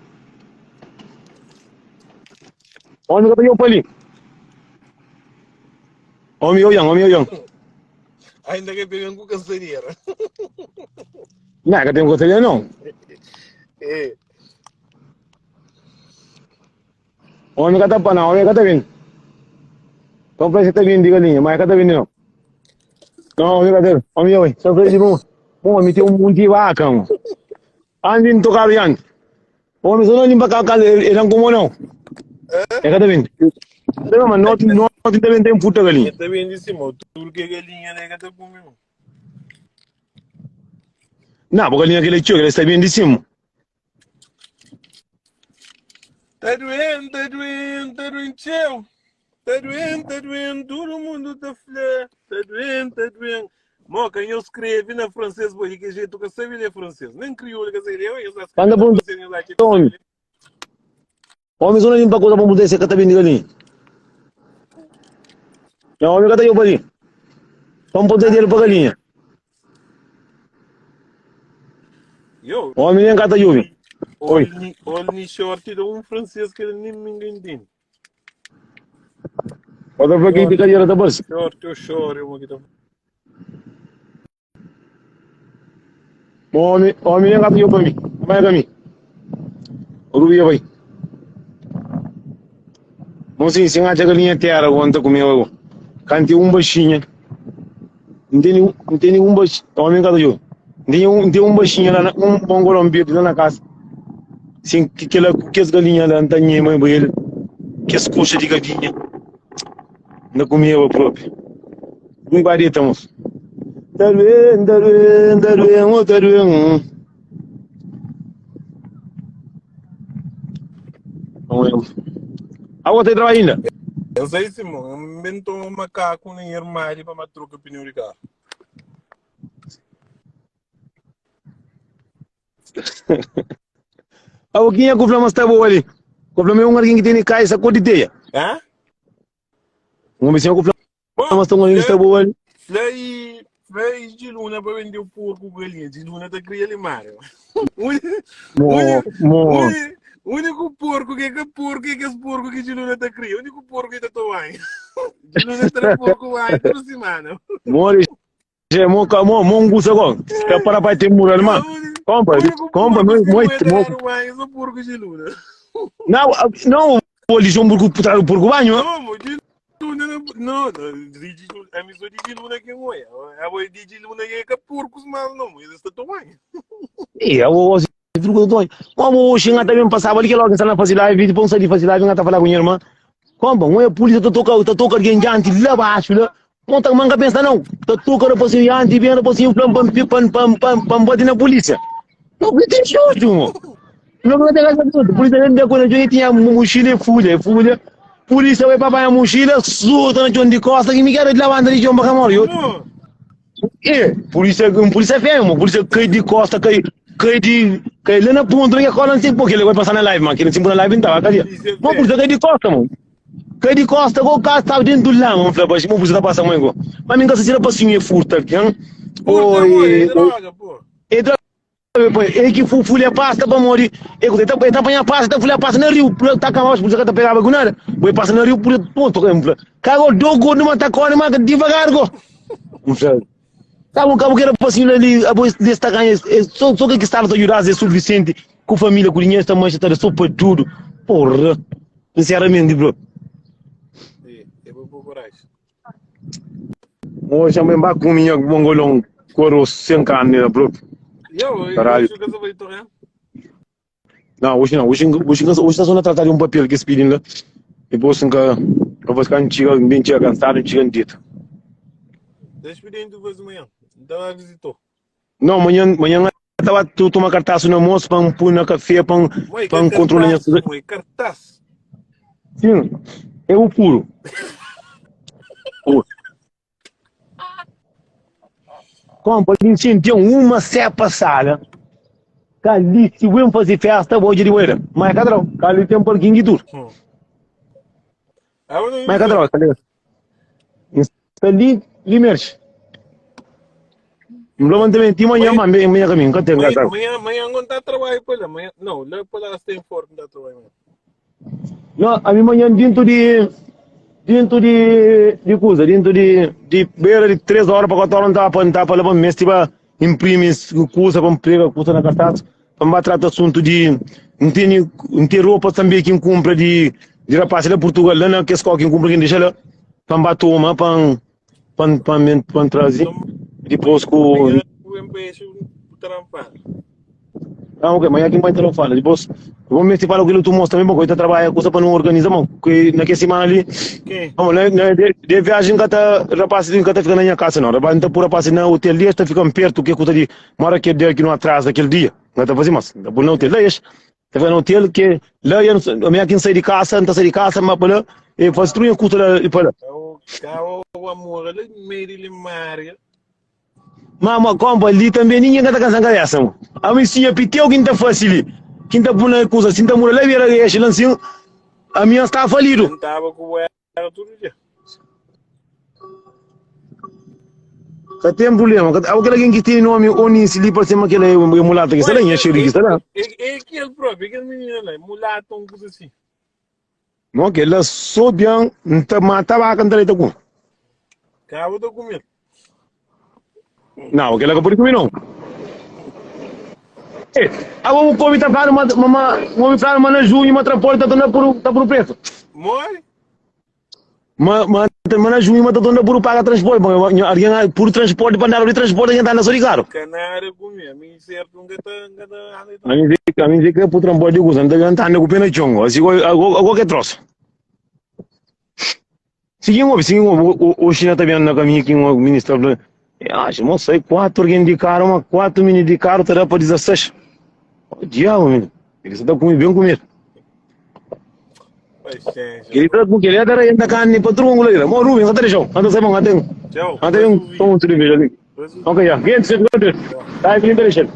Homem ka ta txiga pa li. Homem, eu yang, homem, eu yang.
Ainda que pegam com cansadeira.
Não, ka tem com cansadeira não.
É.
Homem ka ta pa não, homem ka ta vende. Então parece que ta vende galinha, mas ka ta vende não. Não, homem ka ta, homem oi, só que bom, bom, homem tem um monte de vaca, mano. Antes de tocar o antes. Homem só não limpa cá, cá, ele não como não. É ka ta vende. Não, mas não, não também tem puta galinha.
Ele ta vende sim, mas tudo que é galinha, né, ka ta come, mano.
Não, porque galinha que ele é tio, ele está bem de cima.
Tá doendo, tá doendo, tá doendo, tcheu. Tá doendo, tá doendo, todo mundo tá fla. Tá doendo, tá doendo. Moca, eu escrevi na francês, boy, que jeito que sabe ler francês. Nem crioulo que sabe ler, eu só escrevi
Anda
na
bom,
francês, eu acho que sabe
homem.
ler.
Homem só não limpa coisa para poder ser que tá bem ali. Não, homem que tá eu ali. Vamos poder dinheiro para galinha.
Yo,
Homem nem cata juve. Oi.
olha, olha, short de um francês que nem ninguém entende.
Outra vez que te cadeira da bolsa.
Short, eu choro, eu aqui tá.
Homem, homem nem cata juve para mim. Vai para mim. Rubia vai. Mocinho, se ngacha galinha terra, aguenta comigo agora. Cante um baixinha. Não tem nenhum, não tem nenhum baixinho. Homem cata juve. Tem um, tem um baixinho lá, na, um bongolão verde lá na casa. Sim, que aquela, que as galinhas lá, não tem mãe ele. Que as coxas de galinha. Na comia próprio. Não vai deitar, moço. Tá doendo, tá doendo, tá doendo, tá doendo. Não eu. A outra trabalha ainda?
Eu sei, Simão, eu inventou um macaco nem armário para me trocar pneu de carro.
A o quem é que o Flamengo está boa ali? O Flamengo é um alguém que tem caixa cor de teia.
Hã?
Um homem assim, o Flamengo está um alguém que está boa ali.
Flei, flei de luna para vender o porco galinha. De luna tá criando Mário.
Mo, mo.
Único porco que é porco que é esse porco que de luna tá criando. Único porco que tá tomando. De luna tá porco vai toda semana.
More, je mo ka mo mo ngusa ko. Ka para pa tem mural ma. Compra, compra mo mo mo.
Só porco de luna.
Não, não, o lixo um porco putar o porco banho.
Não, de luna não, não, a missão de luna que não é. A de luna que é porcos mal não, eles estão tomando.
E eu vou truco do Como o xinga também passava ali que logo está na fazer live, depois sai de fazer live, não tá falando com minha irmã. Como um é polícia tá toca, tá toca alguém diante lá abaixo lá. Não tá manga pensa não. Tá toca rapazinho diante, bem rapazinho pam pam pam pam pam pam bate na polícia. Não que tem justo, mo. Não não tem nada tudo. Polícia nem deu quando eu tinha mochila e folha, folha. Polícia vai papai a mochila, surta na chão de costa que me quero de lá anda de chão para morrer. É, polícia, um polícia feio, mo. Polícia cai de costa, cai cai de cai lá na ponta, que cola não sei porque ele vai passar na live, mano, que ele sempre na live não tava, cadê? Mas polícia cai de costa, mano. Cai de costa, o carro estava dentro do lama, mano, falei, mas polícia tá passando, mano. Mas minha casa tira passinho e furta, que, hein?
Oi, droga, pô.
É droga, pô. É que fulha pasta para morrer. É que tá tá apanhar pasta, tá fulha pasta na rio, tá com a polícia tá pegava com nada. Boi passa na rio, por ponto, Cago dogo numa tacona, mas devagar, go. Sabe, cabo que era passinho ali, a boa desta ganha, só, só que estava a ajudar é suficiente, com família, com dinheiro, esta mãe está só para tudo. Porra, sinceramente, bro.
É, é bom coragem.
Hoje também vai com minha mongolão. Ku aros sen karni la propi. Caralho. Não, hoje não. Hoje, hoje, hoje tá só na tratar de um papel que eles pedem lá. Depois nunca. Eu vou ficar antiga, bem antiga, cansado, antiga, dito.
Deixa pedir tu faz amanhã. Então vai visitou.
Não, amanhã, amanhã estava tu toma cartaço na moça para um pôr na café para um, para um controlar minha
Mãe, cartaz.
Sim, é o puro. Kompa, N xinti uma sé pasada ka li si bu faze festa bo dja di boida ma e ka trau ka li ten parkingi i tudu ma e ka trau N sta li li merxi N fla ma N ta ben ti manhan ma N ben nha kaminhu N ka ten ka trau. No, ami manhan dintu di dintu di di kuza, dintu di di bera di 3 ora pa 4 ora N ta pa N ta pa la pa N mesti ba imprimi kuza pa N prega kuza na kartas pa N ba trata asuntu di N tene N ten ropa tanbe ki N kunpra di di rapasi la Purtugal la na kes kau ki N kunpra ki N dexa la pa N ba toma pa N pa N pa N pa N traze dipôs ku Ah, ok, manhã ki mãe ta fala. Depois, vou mesti fala com ele tu mostra também, porque ta trabalha coisa para não organizar, mano. Que naquela semana ali, vamos lá, né, de, de viagem que tá rapaz, que tá ficando na minha casa não. Rapaz, não tá por rapaz na hotel ali, está ficando perto, que custa de mora que dia que não atrasa aquele dia. Não tá fazendo mais. Tá por no hotel lá, este. Tá ficando no hotel que lá eu a minha quem sai de casa, não tá sai de casa, mas para lá, e faz tudo custa lá e para lá.
O amor, ali meio de limária.
Ma ma kompa li tanbe ningen ka ta kansa kabesa mo. Ami si nha piteu ki nta fasi li, ki nta pui na kusa si nta muda la bera exi la nsin, ami nha sta falidu.
N taba ku bu era tudu dia.
Ka ten prublema, ka abo kel algen ki tene nomi Onisi li parse ma kel é mulata ki sta la, nha xeri ki sta la.
É é kel propi, é kel minina la, é mulata un kusa si.
Mo kel la so bian nta mata baka nta deita ku.
Kaba ta kumel.
Não, kel la ka pode kume não. Eh, abo bu komi ta fladu ma ma ma bu obi fladu ma na junhu ma transporti ta torna puru ta puru presu.
Mori?
Ma ma ma na junhu ma ta torna puru paga transporti, ma algin puru transporti pa andadu di transporti algin ta anda so di karu.
Kanara kume, ami sertu nka ta nka ta anda di
Ami di ami di ka pu transporti di kusa, nta nta anda ku pe na txon, asi ago ke trosa. Si kin obi, si kin obi, oxi na ta ben na kaminhu ki un ministra fla, axa, mo sai 4 algen di karu, ma 4 mininu di karu ta da pa 16. Oh, diabu, mininu. Ele sa ta kume ben kumedu. Ele ta ku kele ta renta karni pa tudu ngulaira. Mo Ruben, ka ta dexau. Anta sai bon, anta. Anta ben toma un cerveja ali. Ok, ya. Gente, se fica. Tá, ele tá deixando.